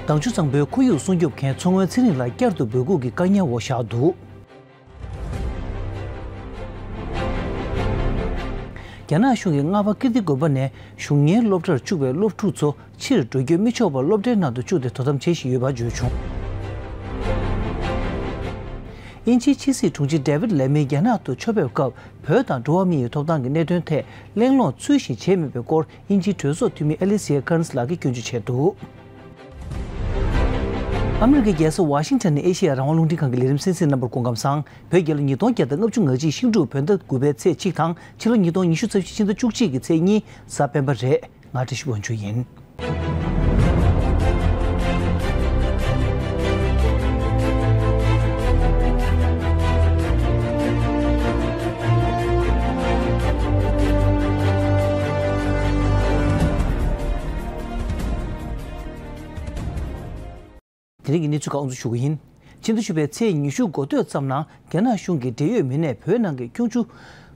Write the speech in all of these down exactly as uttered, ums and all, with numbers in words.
དྭངས་ཆུ་གཙང་པོའི་ཁོར་ཡུག་སྲུང་སྐྱོབ་མཁན་མཚོ་སྔོན་ཚེ་རིང་ལགས་བསྐྱར་དུ་འབོད་འགུག་གི་བཀག་ཉར་འོག་བཞག་འདུག་རྒྱ་ནག་གཞུང་གིས་རྔ་པ་ཀིརྟི་དགོན་པ་ནས་གཞུང་གཉེར་སློབ་གྲྭར་བཅུག་པའི་སློབ་ཕྲུག་ཚོ་ཕྱིར་འགྲོ་སྐྱོད་མི་ཆོག་པར་སློབ་གྲྭའི་ནང་དུ་བཅུག་སྟེ་དོ་དམ་བྱེད་བཞིན་ཡོད་པ་བརྗོད་བྱུང་། དབྱིན་ཇིའི་ཕྱི་སྲིད་དྲུང་ཆེ་ཌེ་ཝིད་ལེ་མི་རྒྱ་ནག་ཏུ་ཆོས་ཕེབས་སྐབས་བོད་དང་འགྲོ་བ་མི་ཡི་ཐོབ་ཐང་གི་གནད་དོན་ཐད་གླེང་སློང་ཚུལ་བཞིན་བྱས་མེད་པའི་སྐོར་དབྱིན་ཇིའི་གྲོས་ཚོགས་འཐུས་མི་ཨེ་ལི་སི་ཡ་ཀར་ནི་ལགས་ཀྱིས་སྐྱོན་བརྗོད་བྱས་འདུག་ཨ་མི་རི་ཀའི་རྒྱལ་ས་ཝ་ཤིང་ཊོན་ནས་ཨེ་ཤེ་ཡ་རང་དབང་རླུང་འཕྲིན་ཁང་གི་ལས་རིམ་གསན་གཟིགས་རྣམ་པར་སྐུ་ཁམས་བཟང་། བོད་རྒྱལ་ལོ་ཉིས་སྟོང་བརྒྱ་དང་ལྔ་བཅུ་ང་གཅིག་ཤིང་འབྲུག་བོད་ཟླ་དགུ་པའི་ཚེས་གཅིག་དང་ཕྱི་ལོ་ཉིས་སྟོང་ཉི་ཤུ་རྩ་བཞི་ཕྱི་ཟླ་བཅུ་གཅིག་གི་ཚེས་གཉིས་གཟའ་སྤེན་པ་རེད། ང་བཀྲ་ཤིས་དབང་ཕྱུག་ཡིན། དེ་རིང་གི་གནས་ཚུལ་ཁག་དབུ་འཛུགས་ཞུ་གི་ཡིན། ཕྱི་ཟླ་བཅུ་པའི་ཚེས་ཉི་ཤུ་འགོ་སྟོད་ཙམ་ན་རྒྱ་ནག་གཞུང་གི་འབྲེལ་ཡོད་མི་སྣས་བོད་ནང་གི་ཁྱུང་ཆུ་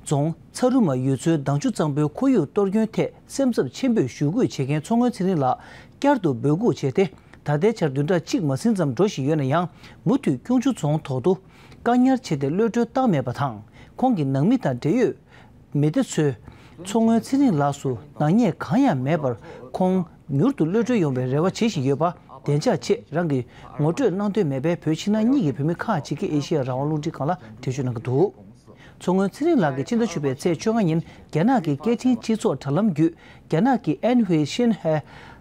རྫོང་ཚ་རུ་མ་ཡུལ་ཚོའི་དྭངས་ཆུ་གཙང་པོའི་ཁོར་ཡུག་གཏོར་སྐྱོན་ཐད་སེམས་འཚབ་ཆེན་པོས་ཞུ་སྐུལ་བྱེད་མཁན་མཚོ་སྔོན་ཚེ་རིང་ལགས་བསྐྱར་དུ་འབོད་འགུག་བྱས་ཏེ། ད་ལྟའི་ཆར་བདུན་ཕྲག་གཅིག་མ་ཟིན་ཙམ་འགྲོ་བཞིན་ཡོད་ན་ཡང་། མུ་མཐུད་ཁྱུང་ཆུ་རྫོང་ཐོག་ཏུ་བཀག་ཉར་བྱས་ཏེ་གློད་བཀྲོལ་བཏང་མེད་པ་དང་། ཁོང་གི་ནང་མི་དང་འབྲེལ་ཡོད་མི་སྡེ་ཚོས་མཚོ་སྔོན་ཚེ་རིང་ལགས་སུ་ནག་ཉེས་གང་ཡང་མེད་པར། ཁོང་མྱུར་དུ་གློད་བཀྲོལ་ཡོང་བའི་རེ་བ་བྱེད་བཞིན་ཡོད་པ་བདེ་འཇགས་ཆེད་རང་གིས་ངོ་སྤྲོད་གནང་འདོད་མེད་པའི་བོད་ཕྱི་ནང་གཉིས་ཀྱི་བོད་མི་ཁག་ཅིག་གིས་ཨེ་ཤེ་ཡ་རང་དབང་རླུང་འཕྲིན་ཁང་ལ་འགྲེལ་བརྗོད་གནང་གི་འདུག་མཚོ་སྔོན་ཚེ་རིང་ལགས་ཀྱིས་ཕྱི་ཟླ་བཅུ་པའི་ཚེས་བཅོ་ལྔ་ཉིན་རྒྱ་ནག་གི་སྐད་འཕྲིན་སྤྱི་ཚོགས་དྲ་ལམ་བརྒྱུད། རྒྱ་ནག་གི་ཨན་ཧུའེ་ཤིན་ཧེ་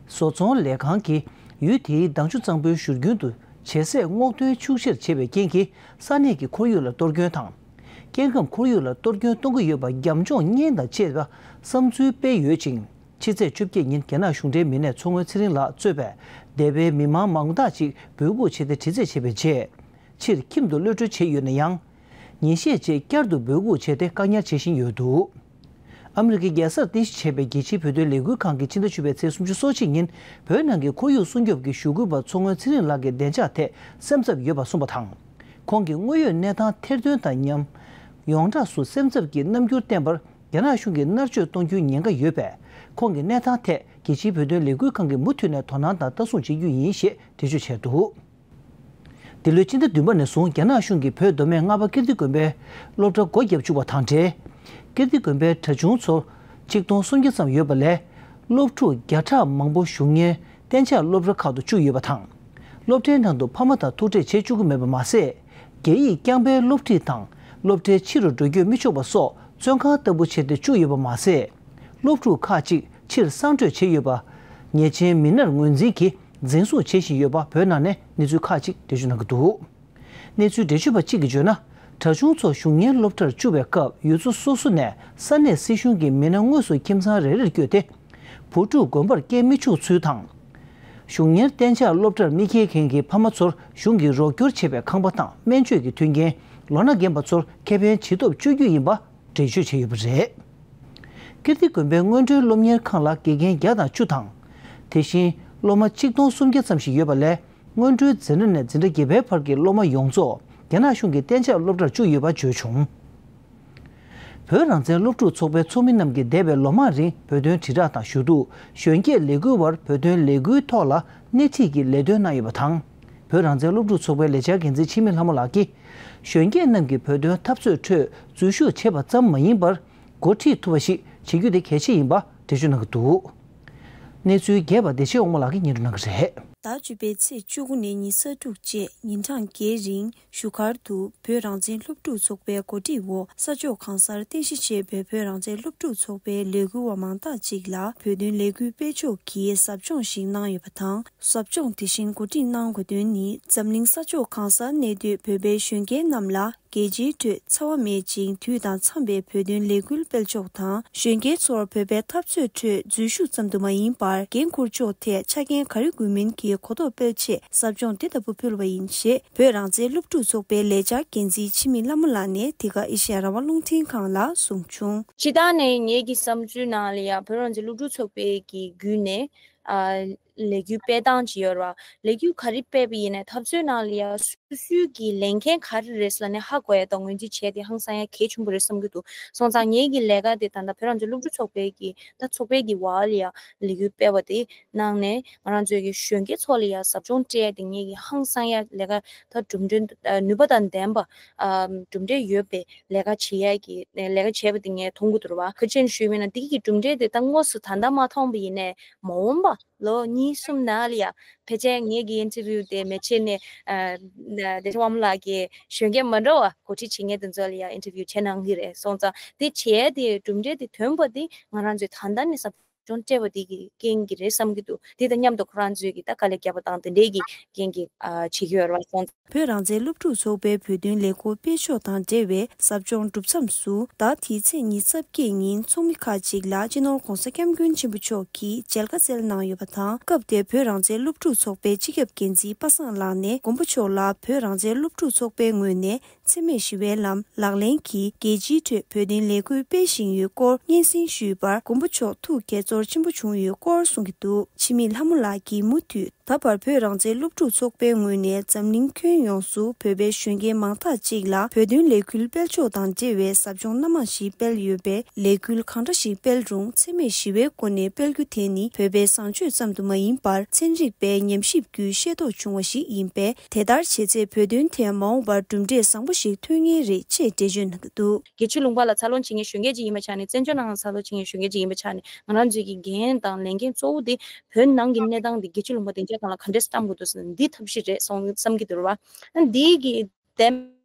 བཟོ་ཚོང་ལས་ཁང་གིས་ཡུལ་དེའི་དྭངས་ཆུ་གཙང་པོའི་བཞུར་རྒྱུན་དུ་བྱེ་ཟད་སྔོག་འདོན་ཤུགས་ཆེར་བྱས་པའི་རྐྱེན་གྱིས། ས་གནས་ཀྱི་ཁོར་ཡུག་ལ་གཏོར་སྐྱོན་དང་། སྐྱེ་ཁམས་ཁོར་ཡུག་ལ་གཏོར་སྐྱོན་གཏོང་གི་ཡོད་པ་རྒྱབ་ལྗོངས་གཉེན་དང་བཅས་པ་བསམ་ཚུལ་སྤེལ་ཡོད་ཅིང་། ཕྱི་ཚེས་བཅོ་བརྒྱད་ཉིན་རྒྱ་ནག་གཞུང་འབྲེལ་མི་སྣས་མཚོ་སྔོན་ཚེ་རིང་ལགས་གཙོས་པའི་སྡེ་བའི་མི་མང་མང་དག་ཅིག་འབོད་འགུག་བྱས་ཏེ་དྲི་རྩད་བྱས་པའི་རྗེས། ཕྱིར་ཁྱིམ་དུ་གློད་བཀྲོལ་བྱས་ཡོད་ན་ཡང་། ཉིན་ཤས་རྗེས་བསྐྱར་དུ་འབོད་འགུག་བྱས་ཏེ་བཀག་ཉར་བྱེད་བཞིན་ཡོད་འདུག་ཨ་མི་རི་ཀའི་རྒྱལ་སར་རྟེན་གཞི་བྱས་པའི་རྒྱལ་སྤྱིའི་བོད་དོན་ལས་འགུལ་ཁང་གིས་ཕྱི་ཟླ་བཅུ་པའི་ཚེས་སུམ་ཅུ་སོ་གཅིག་ཉིན་བོད་ནང་གི་ཁོར་ཡུག་སྲུང་སྐྱོབ་ཀྱི་ཞུ་སྐུལ་པ་མཚོ་སྔོན་ཚེ་རིང་ལགས་ཀྱི་བདེ་འཇགས་ཐད་སེམས་འཚབ་ཡོད་པ་གསུངས་པ་དང་། ཁོང་གི་དངོས་ཡོད་གནས་སྟངས་ཐེར་འདོན་དང་མཉམ། ཡོངས་གྲགས་སུ་སེམས་འཚབ་ཀྱི་རྣམ་འགྱུར་བསྟན་པར་རྒྱ་ནག་གཞུང་གིས་མནར་གཅོད་གཏོང་རྒྱུའི་ཉེན་ཁ་ཡོད་པས། ཁོང་གི་གནས་སྟངས་ཐད་རྒྱལ་སྤྱིའི་བོད་དོན་ལས་འགུལ་ཁང་གིས་མུ་མཐུད་ནས་དོ་སྣང་དང་ལྟ་སྲུང་བྱེད་རྒྱུ་ཡིན་ཞེས་འགྲེལ་བརྗོད་བྱས་འདུག་འདི་ལོའི་སྤྱི་ཟླ་བདུན་པ་ནས་བཟུང་རྒྱ་ནག་གཞུང་གིས་བོད་མདོ་སྨད་རྔ་པ་ཀིརྟི་དགོན་པའི་སློབ་གྲྭ་སྒོ་བརྒྱབ་བཅུག་པ་དང་འབྲེལ། ཀིརྟི་དགོན་པའི་གྲྭ་ཆུང་ཚོར་ཆིག་སྟོང་སུམ་བརྒྱ་ཙམ་ཡོད་པ་ལས། སློབ་ཕྲུག་བརྒྱ་ཕྲག་མང་པོ་གཞུང་གཉེར་གཏན་འཇགས་སློབ་གྲྭ་ཁག་ཏུ་བཅུག་ཡོད་པ་དང་། སློབ་གྲྭའི་ནང་དུ་ཕ་མ་དང་ཐུག་འཕྲད་བྱེད་བཅུག་གི་མེད་པ་མ་ཟད། རྒྱ་ཡིག་རྐྱང་པའི་སློབ་ཁྲིད་དང་། སློབ་གྲྭའི་ཕྱི་རུ་འགྲོ་སྐྱོད་མི་ཆོག་པ་སོགས་བཙོན་ཁང་ལྟ་བུ་བྱས་ཏེ་བཅུག་ཡོད་པ་མ་ཟད། སློབ་ཕྲུག་ཁག་ཅིག་ཕྱིར་གསང་སྤྲོད་བྱས་ཡོད་པ། ཉེས་ཅན་མི་སྣར་ངོས་འཛིན་གྱིས་འཛིན་བཟུང་བྱེད་བཞིན་ཡོད་པ་བོད་ནང་ནས་གནས་ཚུལ་ཁག་ཅིག་འགྲེལ་བརྗོད་གནང་གི་འདུག་གནས་ཚུལ་འགྲེལ་བརྗོད་པ་གཅིག་གིས་བརྗོད་ན། གྲྭ་ཆུང་ཚོ་གཞུང་གཉེར་སློབ་གྲྭར་བཅུག་པའི་སྐབས་ཡུལ་ཚོ་སོ་སོ་ནས་ས་གནས་སྲིད་གཞུང་གི་མི་སྣ་དངོས་སུ་ཁྱིམ་ཚང་རེ་རེར་བསྐྱོད་དེ། བུ་ཕྲུག་དགོན་པར་སྐྱེལ་མི་ཆོག་ཚུལ་དང་། གཞུང་གཉེར་གཏན་འཇགས་སློབ་གྲྭར་མི་སྐྱེལ་མཁན་གྱི་ཕ་མ་ཚོར་གཞུང་གིས་རོགས་སྐྱོར་བྱེད་པའི་ཁང་པ་དང་སྨན་བཅོས་ཀྱི་མཐུན་རྐྱེན། ལོ་ན་རྒན་པ་ཚོར་ཁེ་ཕན་ཇི་ཐོབ་སྤྲོད་རྒྱུ་ཡིན་པ། འགྲེལ་བརྗོད་བྱས་ཡོད་པ་རེད། ཀིརྟི་དགོན་པའི་སྔོན་འགྲོའི་སློབ་གཉེར་ཁང་ལ་དགེ་རྒན་བརྒྱ་དང་བཅུ་དང་། དེ་བཞིན་སློབ་མ་གཅིག་སྟོང་སུམ་བརྒྱ་ཙམ་ཞིག་ཡོད་པ་ལས། སྔོན་འགྲོའི་འཛིན་གྲྭ་ནས་འཛིན་གྲྭ་བརྒྱད་པའི་བར་གྱི་སློབ་མ་ཡོངས་རྫོགས་རྒྱ་ནག་གཞུང་གི་གཏན་འཇགས་སློབ་གྲྭར་བཅུག་ཡོད་པ་བརྗོད་བྱུང་། བོད་རང་བཙན་སློབ་ཕྲུག་ཚོགས་པའི་ཚོགས་མི་རྣམས་ཀྱིས་འདས་པའི་ལོ་མང་རིང་བོད་དོན་དྲིལ་བསྒྲགས་དང་ཞུ་གཏུག་གཞོན་སྐྱེས་ལས་འགུལ་བར་བོད་དོན་ལས་འགུལ་ཐོག་ལ་སྣེ་ཁྲིད་ཀྱི་ལས་དོན་གནང་ཡོད་པ་དང་། བོད་རང་བཙན་སློབ་ཕྲུག་ཚོགས་པའི་ལས་འཆར་འགན་འཛིན་འཆི་མེད་ལྷ་མོ་ལགས་ཀྱིས། གཞོན་སྐྱེས་རྣམས་ཀྱིས་བོད་དོན་འཐབ་རྩོད་ཁྲོད་འཛུལ་ཞུགས་བྱས་པ་ཙམ་མ་ཡིན་པར། འགོ་ཁྲིད་ཐུབ་པ་ཞིག་བྱེད་རྒྱུ་དེ་གལ་ཆེ་ཡིན་པ་འགྲེལ་བརྗོད་གནང་གི་འདུག་གནས་ཚུལ་རྒྱས་པ་བདེ་ཆེན་དབང་མོ་ལགས་ཀྱིས་སྙན་སྒྲོན་གནང་གི་རེད། ཟླ་བཅུ་པའི་ཚེས་བཅུ་དགུ་ནས་ཉི་ཤུ་རྩ་དྲུག་བཅས་ཉིན་གྲངས་བརྒྱད་རིང་བཞུགས་སྒར་དུ་བོད་རང་བཙན་སློབ་ཕྲུག་ཚོགས་པའི་གོ་སྒྲིག་འོག་ས་ཕྱོགས་གང་སར་རྟེན་གཞི་བྱས་པའི་བོད་རང་བཙན་སློབ་ཕྲུག་ཚོགས་པའི་ལས་འགུལ་བ་མང་དག་ཅིག་ལ་བོད་དོན་ལས་འགུལ་སྤེལ་ཕྱོགས་ཀྱི་ཟབ་སྦྱོང་ཞིག་གནང་ཡོད་པ་དང་། ཟབ་སྦྱོང་དེ་བཞིན་གོ་སྒྲིག་གནང་དགོས་དོན་ནི། འཛམ་གླིང་ས་ཕྱོགས་གང་སར་གནས་སྡོད་བོད་པའི་གཞོན་སྐྱེས་རྣམས་ལ། རྒྱལ་སྤྱིའི་ཁྲོད་འཚེ་བ་མེད་ཅིང་དུས་དང་འཚམས་པའི་བོད་དོན་ལས་འགུལ་སྤེལ་ཕྱོགས་དང་། གཞོན་སྐྱེས་ཚོར་བོད་པའི་འཐབ་རྩོད་ཁྲོད་འཛུལ་ཞུགས་ཙམ་དུ་མ་ཡིན་པར་འགན་འཁུར་ཕྱོགས་ཐད་ཆ་རྐྱེན་ག་རེ་དགོས་མིན་གྱི་གོ་རྟོགས་སྤེལ་ཆེད་ཟབ་སྦྱོང་དེ་ལྟ་བུ་ཕུལ་བ་ཡིན་ཞེས་བོད་རང་བཙན་སློབ་ཕྲུག་ཚོགས་པའི་ལས་འཆར་འགན་འཛིན་འཆི་མེད་ལྷ་མོ་ལགས་ནས་འདི་ག་ཨེ་ཤེ་ཡ་རང་དབང་རླུང་འཕྲིན་ཁང་ལ་གསུངས་བྱུང་། སྤྱིར་བཏང་ནས་ངེད་ཀྱི་བསམ་ཚུལ་ནང་ལ་ཡང་བོད་རང་བཙན་སློབ་ཕྲུག་ཚོགས་པའི་གི་བརྒྱུད་ནས། ཨ་ལས་འགུལ་སྤེལ་སྟངས་ཅིག་ཡོད་རེད་བ། ལས་འགུལ་ག་རེ་སྤེལ་བ་ཡིན་ནའི་འཐབ་རྩོད་ནང་ལ་ཡ་སོ་སོའི་གི་ལས་འགན་ག་རེ་རེད་ཟེར་ལབ་ནས་ཧ་གོ་ཡ་དང་ངོས་འཛིན་བྱས་ཏེ་ཧང་སང་ཡ་གལ་ཆེན་པོ་རེད་བསམ་གྱི་འདུག་སོང་ཙང་ངེད་ཀྱི་ལས་ཀ་དེ་ད་ལྟ་བོད་རང་བཙན་སློབ་ཕྲུག་ཚོགས་པའི་གི་ད་ཚོགས་པའི་གི་འོག་ལ་ཡ་ལས་འགུལ་སྤེལ་བ་དེ་གནང་ནས་ང་རང་ཚོའི་གི་གཞོན་སྐྱེས་ཚོ་ལ་ཡ་ཟབ་སྦྱོང་སྤྲད་ཡ་དེ་ངེད་ཀྱི་ཧང་སང་ཡ་ལས་ཀ་ད་གྲུབ་འབྲས་ནུས་པ་དང་ལྡན་པ་གྲུབ་འབྲས་ཡོད་པའི་ལས་ཀ་བྱེད་ཡ་གི་ལས་ཀ་བྱས་པ་དེ་ངས་མཐོང་གི་འདུག་ར་བ། ག་ཅི་ཞུས་པ་ཡིན་ན་འདི་གི་གྲུབ་འབྲས་དེ་ད་དངོས་སུ་ད་ལྟ་མ་མཐོང་བ་ཡིན་ནའི་མ་འོངས་པ་ལོ་གཉིས་གསུམ་ནང་ལ་ཡ་ཕལ་ཆེར་ངེད་ཀྱི་ཨིན་ཊར་བིའུ་དེ་མེ་ཆེ་ནས་བདེ་ཆེན་དབང་མོ་ལགས་ཀྱིས་གཞོན་སྐྱེས་མ་འདྲ་བ་འགོ་ཁྲིད་བྱེད་མཁན་དེ་ཚོ་ལ་ཡ་ཨིན་ཊར་བིའུ་བྱེད་གནང་གི་རེད། སོང་ཙང་དེ་བྱས་ཏེ་གྲུབ་འབྲས་དེ་ཐོན་པ་དེ་ང་རང་ཚོས་ད་ལྟ་ནས་ཟབ་སྦྱོང་སྤྲད་པ་དེ་གི་རྐྱེན་གྱིས་རེད་བསམ་གྱི་འདུག་དེ་དང་མཉམ་དུ་ཁོ་རང་ཚོས་ཀྱི་ད་དཀའ་ལས་བརྒྱབ་པ་དང་དེ་འདྲའི་གི་རྐྱེན་གྱིས་ཨ་བྱེད་ཀྱི་ཡོད་རེད་བ། སོང་་། བོད་རང་བཙན་སློབ་ཕྲུག་ཚོགས་པའི་བོད་དོན་ལས་འགུལ་སྤེལ་ཕྱོགས་དང་འབྲེལ་བའི་ཟབ་སྦྱོང་གྲུབ་མཚམས་སུ་ཟླ་འདིའི་ཚེས་ཉི་ཤུ་རྩ་བརྒྱད་ཉིན་ཚོགས་མི་ཁག་ཅིག་ལ་སྤྱི་ནོར་༧གོང་ས་༧སྐྱབས་མགོན་ཆེན་པོ་མཆོག་གིས་མཇལ་ཁ་བསྩལ་གནང་ཡོད་པ་དང་། སྐབས་དེར་བོད་རང་བཙན་སློབ་ཕྲུག་ཚོགས་པའི་སྤྱི་ཁྱབ་འགན་འཛིན་པ་སངས་ལགས་ནས་མགོན་པོ་མཆོག་ལ་བོད་རང་བཙན་སློབ་ཕྲུག་ཚོགས་པའི་ངོས་ནས་འཚེ་མེད་ཞི་བའི་ལམ་ལག་ལེན་གྱིས་རྒྱལ་སྤྱིའི་ཁྲོད་བོད་དོན་ལས་འགུལ་སྤེལ་བཞིན་ཡོད་སྐོར་སྙན་སེང་ཞུས་པར་མགོན་པོ་མཆོག་ཐུགས་དགྱེས་ཚོར་ཆེན་པོ་བྱུང་ཡོད་སྐོར་གསུང་གི་འདུག་འཆི་མེད་ལྷ་མོ་ལགས་ཀྱིས་མུ་མཐུད་ད་བར་བོད་རང་བཙན་སློབ་ཕྲུག་ཚོགས་པའི་ངོས་ནས་འཛམ་གླིང་ཁྱོན་ཡོངས་སུ་བོད་པའི་གཞོན་སྐྱེས་མང་དག་ཅིག་ལ་བོད་དོན་ལས་འགུལ་སྤེལ་ཕྱོགས་དང་འབྲེལ་བའི་ཟབ་སྦྱོང་སྣ་མང་ཞིག་སྤེལ་ཡོད་པས། ལས་འགུལ་གང་འདྲ་ཞིག་སྤེལ་རུང་འཚེ་མེད་ཞི་བའི་སྒོ་ནས་སྤེལ་རྒྱུ་དེ་ནི་བོད་པའི་བཟང་སྤྱོད་ཙམ་དུ་མ་ཡིན་པར་ཚན་རིག་པའི་ཉམས་ཞིབ་བརྒྱུད་ཤེས་རྟོགས་བྱུང་བ་ཞིག་ཡིན་པས། དེ་ལྟར་བྱས་ཚེ་བོད་དོན་ཐད་མ་འོངས་པར་གྲུབ་འབྲས་བཟང་པོ་ཞིག་ཐོན་ངེས་རེད་ཅེས་འགྲེལ་བརྗོད་གནང་གི་འདུག་རྒྱལ་སྤྱིའི་ལུང་པ་ལ་འཚར་ལོངས་བྱེད་མཁན་གཞོན་སྐྱེས་ཅིག་ཡིན་པའི་ཆ་ནས། བཙན་བྱོལ་ནང་ལ་འཚར་ལོངས་བྱེད་མཁན་གཞོན་སྐྱེས་ཅིག་ཡིན་པའི་ཆ་ནས། ང་རང་ཚོའི་གི་འགན་དང་ལས་འགན་གཙོ་བོ་དེ་བོད་ནང་གི་གནས་སྟངས་དེ་རྒྱལ་སྤྱིའི་ལུང་པ་བདེ་འཇགས་སྒང་ལ་ག་འདྲས་བཏང་དགོས་འདུག་ཟེར་ན་འདི་ཐབས་ཤེས་རེད་སོང་བསམ་གྱི་འདུག་ར་བ། འདི་གི་ལྡན་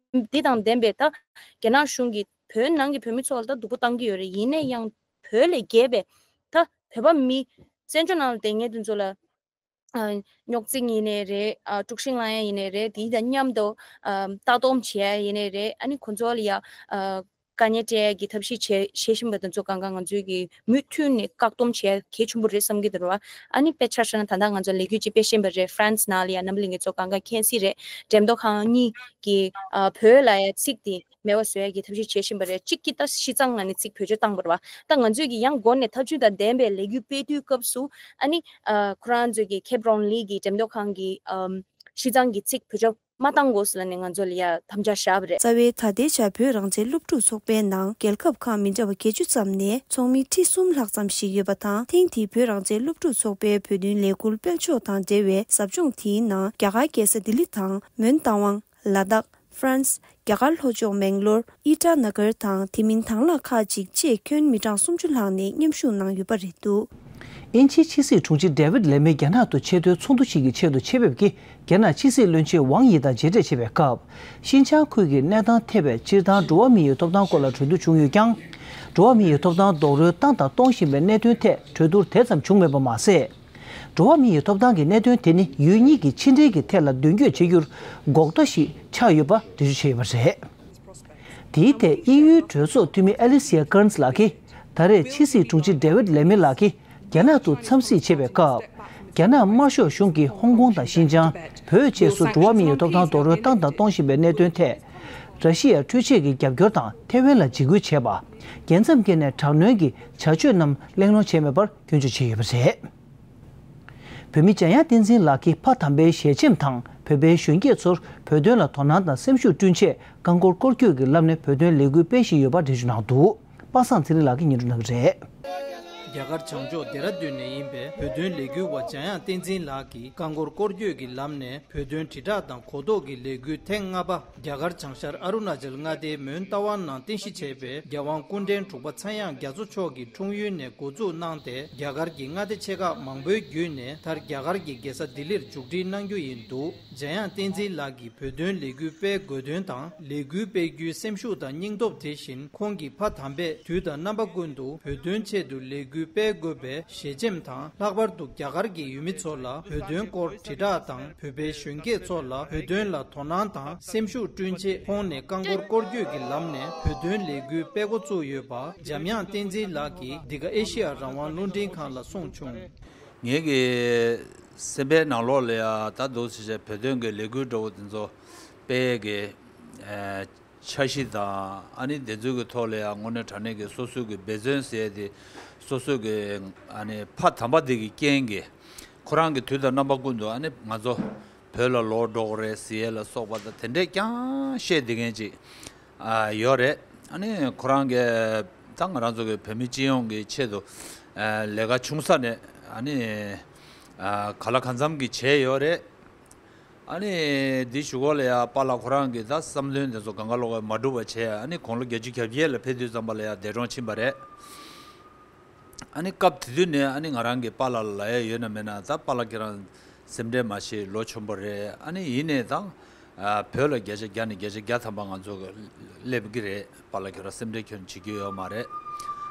འདི་དང་ལྡན་པའི་ད་རྒྱ་ནག་གཞུང་གིས་བོད་ནང་གི་བོད་མི་ཚོ་ལ་ད་སྡུག་པོ་བཏང་གི་ཡོད་རེད། ཡིན་ན་ཡང་བོད་ལས་བརྒལ་བའི་ད་བོད་པ་མི་བཙན་བྱོལ་ནང་ལ་བསྡད་མཁན་དེ་ཚོ་ལ་ཨ་རྙོག་འཛིང་ཡིན་ནའི་རེད། ཨ་དཀྲུག་ཤིང་བསླང་ཡ་ཡིན་ནའི་རེད། དེ་དང་མཉམ་དུ་ཨ་ལྟ་སྡོམ་བྱེད་ཡ་ཡིན་ནའི་རེད། ཨ་ནི་ཁོ་ཚོ་ལ་ཡ་ཨ་དཀའ་ངལ་སྤྲད་ཡ་གི་ཐབས་ཤེས་བྱེད་བྱེད་བཞིན་པ་དེ་ཚོ་སྒང་ག་ང་ཚོས་ཀྱི་མུ་མཐུད་ནས་བཀག་སྡོམ་བྱེད་ཡ་གལ་ཆེན་པོ་རེད་བསམ་གྱི་འདུག་ར་བ། ཨ་ནི་དཔེ་ཆ་བཞག་ན་ད་ལྟ་ང་ཚོ་ལས་འགུལ་ཅིག་སྤེལ་བཞིན་པ་རེད། ཧྥ་རན་སི་ནང་ལ་ཡ་རྣམ་པ་ལྷན་རྒྱས་ཚོ་སྒང་ག་མཁྱེན་གསལ་རེད། འགྲེམས་སྟོན་ཁང་གཉིས་ཀྱི་ཨ་བོད་ལ་ཡ་ཚིག་དེ་མེད་པ་བཟོ་ཡ་གི་ཐབས་ཤེས་བྱེད་བཞིན་པ་རེད། གཅིག་གིས་ད་བྱས་ཙང་ང་ནི་ཚིག་བེད་སྤྱོད་བཏང་བ་རེད་བ། ད་ང་ཚོས་ཀྱི་ཡང་སྒོ་ནས་ཐབས་ཇུས་དང་ལྡན་པའི་ལས་འགུལ་སྤེལ་དུས་སྐབས་སུ་ཨ་ནི་ཨ་ཁོ་རང་ཚོས་ཀྱི་ཁེབ་རོང་ལི་གི་འགྲེམས་སྟོན་ཁང་གི་ཨམ་བྱས་ཙང་གི་ཚིག་བེད་སྤྱོད་མ་བཏང་དགོས་ཟེར་ལབ་ནས་ང་ཚོ་ལ་ཡ་དམ་བཅའ་བཞག་པ་རེད། རྩ་བའི་ད་ལྟའི་ཆར་བོད་རང་བཙན་སློབ་ཕྲུག་ཚོགས་པའི་ནང་རྒྱལ་ཁབ་ཁག་མི་འདྲ་བ་བརྒྱད་ཅུ་ཙམ་ནས་ཚོགས་མི་ཁྲི་གསུམ་ལྷག་ཙམ་ཞིག་ཡོད་པ་དང་། ཐེངས་འདིའི་བོད་རང་བཙན་སློབ་ཕྲུག་ཚོགས་པའི་བོད་དོན་ལས་འགུལ་སྤེལ་ཕྱོགས་དང་འབྲེལ་བའི་ཟབ་སྦྱོང་དེའི་ནང་རྒྱ་གར་རྒྱལ་ས་ལྡི་ལི་དང་མོན་རྟ་དབང་། ལ་དྭགས། ཧྥ་རན་སི། རྒྱ་གར་ལྷོ་ཕྱོགས་མེང་ལོར། ཨི་ཊ་ན་གར་དང་དེ་མིན་དང་བླངས་ཁག་ཅིག་བཅས་ཁྱོན་མི་གྲངས་སུམ་ཅུ་ལྷག་ནས་མཉམ་ཞུགས་གནང་ཡོད་པ་རེད་འདུག་དབྱིན་ཇིའི་ཕྱི་སྲིད་དྲུང་ཆེ་ཌེ་ཝིད་ལེ་མི་རྒྱ་ནག་ཏུ་ཆེས་མཐོའི་ཚོགས་འདུ་ཞིག་གི་ཆེད་དུ་ཆེད་ཕེབས་ཀྱིས་རྒྱ་ནག་ཕྱི་སྲིད་བློན་ཆེན་ཝང་ཡི་དང་མཇལ་འཕྲད་བྱེད་པའི་སྐབས། ཤིན་ཅང་ཁུལ་གྱི་གནས་སྟངས་ཐེ་བའི་སྤྱིར་བཏང་འགྲོ་བ་མིའི་ཐོབ་ཐང་སྐོར་ལ་གྲོས་བསྡུར་བྱུང་ཡོད་ཀྱང་། འགྲོ་བ་མིའི་ཐོབ་ཐང་རྡོག་རོལ་བཏང་དང་གཏོང་བཞིན་པའི་གནད་དོན་ཐད་གྲོས་བསྡུར་དེ་ཙམ་བྱུང་མེད་པ་མ་ཟད། འགྲོ་བ་མིའི་ཐོབ་ཐང་གི་གནད་དོན་དེ་ནི་ཡུལ་གཉིས་ཀྱི་ཕྱི་འབྲེལ་གྱི་ཐད་ལ་མདུན་སྐྱོད་བྱེད་རྒྱུར་འགོག་རྟ་ཞིག་ཆགས་ཡོད་པ་འགྲེལ་བརྗོད་བྱས་ཡོད་པ་རེད། དེའི་ཐད་དབྱིན་ཡུལ་གྲོས་ཚོགས་འཐུས་མི་ཨ་ལི་སི་ཡ་ཀར་ནི་སི་ལགས་ཀྱིས་ད་རེས་ཕྱི་སྲིད་དྲུང་ཆེ་ཌེ་ཝིད་ལེ་མི་ལགས་ཀྱིས་རྒྱ་ནག་ཏུ་འཚམས་གཟིགས་བྱེད་པའི་སྐབས། རྒྱ་ནག་དམར་ཤོག་གཞུང་གིས་ཧོང་ཀོང་དང་ཤིན་ཅང་། བོད་བཅས་སུ་འགྲོ་བ་མིའི་ཐོབ་ཐང་རྡོག་རོལ་བཏང་དང་གཏོང་བཞིན་པའི་གནད་དོན་ཐད། ར་ཤི་ཡ་འཕྲུལ་ཆས་ཀྱི་རྒྱབ་སྐྱོར་དང་ཐེ་ཝན་ལ་འཇིགས་སྐུལ་བྱས་པ། རྒྱལ་མཚམས་བརྒལ་ནས་དྲག་གནོན་གྱི་བྱ་སྤྱོད་རྣམས་གླེང་སློང་བྱས་མེད་པར་སྐྱོན་བརྗོད་བྱས་ཡོད་པ་རེད། བོད་མི་འཇམ་དབྱངས་བསྟན་འཛིན་ལགས་ཀྱིས་ཕ་དམ་པའི་ཞལ་ཆེམས་དང་བོད་པའི་གཞོན་སྐྱེས་ཚོར་བོད་དོན་ལ་དོ་སྣང་དང་སེམས་ཤུགས་བསྐྲུན་ཆེད་རྐང་འཁོར་སྐོར་སྐྱོད་ཀྱི་ལམ་ནས་བོད་དོན་ལས་འགུལ་སྤེལ་བཞིན་ཡོད་པ་འགྲེལ་བརྗོད་གནང་འདུག་པ་སངས་ཚེ་རིང་ལགས་ཀྱིས་སྙན་སྒྲོན་གནང་གི་རེད། རྒྱ་གར་བྱང་ཕྱོགས་ལྡེ་ར་ལྡུན་ནས་ཡིན་པའི་བོད་དོན་ལས་འགུལ་བ་འཇམ་དབྱངས་བསྟན་འཛིན་ལགས་ཀྱིས་རྐང་འཁོར་སྐོར་སྐྱོད་ཀྱི་ལམ་ནས་བོད་དོན་དྲིལ་བསྒྲགས་དང་གོ་རྟོགས་ཀྱི་ལས་འགུལ་ཐེངས་ལྔ་པ། རྒྱ་གར་བྱང་ཤར་ཨ་རུ་ན་ཅལ་མངའ་སྡེའི་མོན་རྟ་དབང་ནང་རྟེན་གཞི་བྱས་པའི་རྒྱལ་དབང་སྐུ་ཕྲེང་དྲུག་པ་ཚངས་དབྱངས་རྒྱ་མཚོ་མཆོག་གི་འཁྲུངས་ཡུལ་ནས་འགོ་འཛུགས་གནང་སྟེ། རྒྱ་གར་གྱི་མངའ་སྡེ་ཆེ་ཁག་མང་པོའི་བརྒྱུད་ནས་མཐར་རྒྱ་གར་གྱི་རྒྱལ་ས་ལྡི་ལིར་མཇུག་སྒྲིལ་གནང་རྒྱུ་ཡིན་འདུག་འཇམ་དབྱངས་བསྟན་འཛིན་ལགས་ཀྱིས་བོད་དོན་ལས་འགུལ་སྤེལ་དགོས་དོན་དང་། ལས་འགུལ་སྤེལ་རྒྱུའི་སེམས་ཤུགས་དང་སྙིང་སྟོབས་དེ་བཞིན་ཁོང་གིས་ཕ་དམ་པས་དུས་དང་རྣམ་པ་ཀུན་ཏུ་བོད་དོན་ཆེད་དུ་ལས་འགུལ་སྤེལ་དགོས་པའི་ཞལ་ཆེམས་དང་། ལྷག་པར་དུ་རྒྱ་གར་གྱི་ཡུལ་མི་ཚོ་ལ་བོད་དོན་སྐོར་དྲིལ་བསྒྲགས་དང་། བོད་པའི་གཞོན་སྐྱེས་ཚོ་ལ་བོད་དོན་ལ་དོ་སྣང་དང་སེམས་ཤུགས་བསྐྲུན་ཆེད་ཁོང་ནས་རྐང་འཁོར་སྐོར་སྐྱོད་ཀྱི་ལམ་ནས་བོད་དོན་ལས་འགུལ་སྤེལ་འགོ་བཙུགས་ཡོད་པ་འཇམ་དབྱངས་བསྟན་འཛིན་ལགས་ཀྱིས་འདི་ག་ཨེ་ཤེ་ཡ་རང་དབང་རླུང་འཕྲིན་ཁང་ལ་གསུངས་བྱུང་། ངེད་ཀྱི་སེམས་པའི་ནང་ལོགས་ལ་ཡང་ད་འདུག་ཟེར་བྱས་བོད་དོན་གྱི་ལས་འགུལ་འདྲ་བོ་དེ་ཚོ་སྤེལ་ཡས་ཀྱི་ཨ་འཆར་གཞི་དང་། ཨ་ནི་དེ་ཚོའི་གི་ཐོག་ལ་ཡང་དངོས་གནས་དྲང་གནས་ཀྱི་སོ་སོའི་གི་འབད་བརྩོན་ཟེར་ཡས་དེ་ སོ་སོའི་གི་ཨ་ནི་ཕ་དམ་པ་འདི་གི་རྐྱེན་གྱིས་ཁོ་རང་གི་དུས་དང་རྣམ་པ་ཀུན་ཏུ་ཨ་ནི་ང་ཚོ་བོད་ལ་ལོག་འགྲོ་དགོས་རེད་ཟེར་ཡས་ལ་སོགས་པ་དང་དེ་འདྲས་ཀྱང་བཤད་བསྡད་མཁན་ཅིག་ཨ་ཡོད་རེད། ཨ་ནི་ཁོ་རང་གིས་ད་ང་རང་ཚོ་གི་བོད་མི་སྤྱི་ཡོངས་ཀྱི་ཆེད་དུ་ཨ་ལས་ཀ་ཆུང་ས་ནས་ཨ་ནི་ཨ་ག་ལ་གང་འཚམ་གྱིས་བྱས་ཡོད་རེད། ཨ་ནི་འདི་གཞུག་གུ་ལ་ཡ་པཱ་ལགས་ཁོ་རང་གིས་ད་བསམ་དོན་དེ་ཚོ་གང་ག་ལོག་ག་མ་འགྲུབ་པ་བྱས། ཨ་ནི་དགུང་ལོ་བརྒྱད་ཅུ་གྱ་བརྒྱད་ལ་ཕེབས་དུས་ཙམ་པ་ལ་ཡ་འདས་གྲོངས་ཕྱིན་པ་རེད། ཨ་ནི་སྐབས་དེ་དུས་ནས་ཨ་ནི་ང་རང་གིས་པཱ་ལགས་ལ་ལབ་ཡ་ཡོད་ན་མེད་ན། ད་པཱ་ལགས་ཁྱེད་རང་སེམས་ཁྲལ་མ་བྱེད། ལོ་ཆེན་པོ་རེད། ཨ་ནི་ཡིན་ནའི་ད་ཨ་བོད་ལ་བརྒྱ་ཆ་བརྒྱ་ནས་བརྒྱ་ཆ་བརྒྱ་ཐམ་པ་ང་ཚོ་གི་སླེབས་ཀྱི་རེད། པཱ་ལགས་ཁྱོད་རང་སེམས་ཁྲལ་ཁྱོན་བྱེད་རྒྱུ་ཡོད་མ་རེད།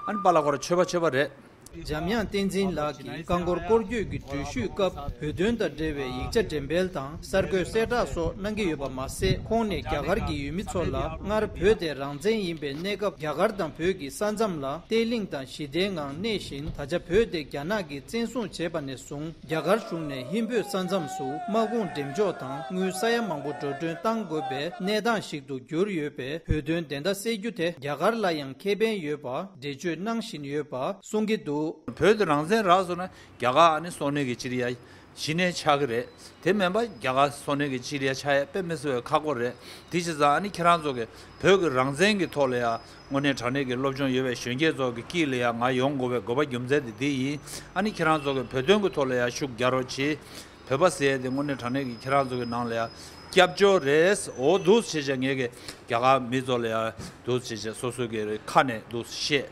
ཨ་ནི་པཱ་ལགས་ཁོ་རང་ཆོས་པ་ཆོས་པ་རེད། འཇམ་དབྱངས་བསྟན་འཛིན་ལགས་ཀྱིས་རྐང་འཁོར་སྐོར་སྐྱོད་ཀྱི་འགྲུལ་བཞུད་སྐབས་བོད་དོན་དང་འབྲེལ་བའི་ཡིག་ཆ་འགྲེམས་སྤེལ་དང་གསར་འགོད་གསལ་བསྒྲགས་སོགས་གནང་གི་ཡོད་པ་མ་ཟད། ཁོང་ནས་རྒྱ་གར་གྱི་ཡུལ་མི་ཚོ་ལ་སྔར་བོད་དེ་རང་བཙན་ཡིན་པའི་གནས་སྐབས་རྒྱ་གར་དང་བོད་ཀྱི་ས་མཚམས་ལ་བརྟན་ལྷིང་དང་ཞི་བདེའི་ངང་གནས་བཞིན། ད་ཆ་བོད་དེ་རྒྱ་ནག་གིས་བཙན་བཟུང་བྱས་པ་ནས་བཟུང་རྒྱ་གར་གཞུང་ནས་ཧིན་བོད་ས་མཚམས་སུ་དམག་དཔུང་འགྲེམས་འཇོག་དང་དངུལ་ས་ཡ་མང་པོ་འགྲོ་གྲོན་གཏང་དགོས་པའི་གནས་སྟངས་ཤིག་ཏུ་གྱུར་ཡོད་པས། བོད་དོན་བདེན་མཐའ་གསལ་རྒྱུ་དེ་རྒྱ་གར་ལ་ཡང་ཁེ་ཕན་ཡོད་པ་འགྲེལ་བརྗོད་གནང་བཞིན་ཡོད་པ་གསུང་གི་འདུག། བོད་དུ་རང་བཙན་རག་སོང་ན་རྒྱ་གར་ཨ་ནི་སོང་ནས་ཀྱི་ཕྱིར་ཡ་གཞི་ནས་ཆགས་ཀྱི་རེད། དེ་མིན་པ་རྒྱ་གར་སོང་ནས་ཀྱི་ཕྱིར་ཡ་ཆགས་ཡ་དཔེ་མི་སྲིད་པའི་ཁག་པོ་རེད། དེ་བྱས་ཙང་ཨ་ནི་ཁྱེད་རང་ཚོ་གི་བོད་ཀྱི་རང་བཙན་གྱི་ཐོག་ལ་ཡ་དངོས་གནས་དྲང་གནས་ཀྱི་སློབ་སྦྱོང་ཡོད་པའི་གཞོན་སྐྱེས་ཚོ་གི་དཀྱིལ་ལ་ཡ་ང་ཡོང་དགོས་པའི་དགོས་པ་རྒྱུ་མཚན་དེ་འདི་ཡིན། ཨ་ནི་ཁྱེད་རང་ཚོ་གི་བོད་དོན་གྱི་ཐོག་ལ་ཡ་ཤུགས་རྒྱག་རོགས་གྱིས། བོད་པ་ཟེར་ཡ་དེ་དངོས་གནས་དྲང་གནས་ཀྱི་ཁྱེད་རང་ཚོ་གི་ནང་ལ་ཡ་སྐྱབས་བཅོལ་རེད། འོ་འདུག་བྱས་བྱས་ངས་ཀྱི་རྒྱ་གར་མི་ཚོ་ལ་ཡ་འདུག་བྱས་བྱས་སོ་སོ་གི་ཁ་ནས་འདུག་བཤད།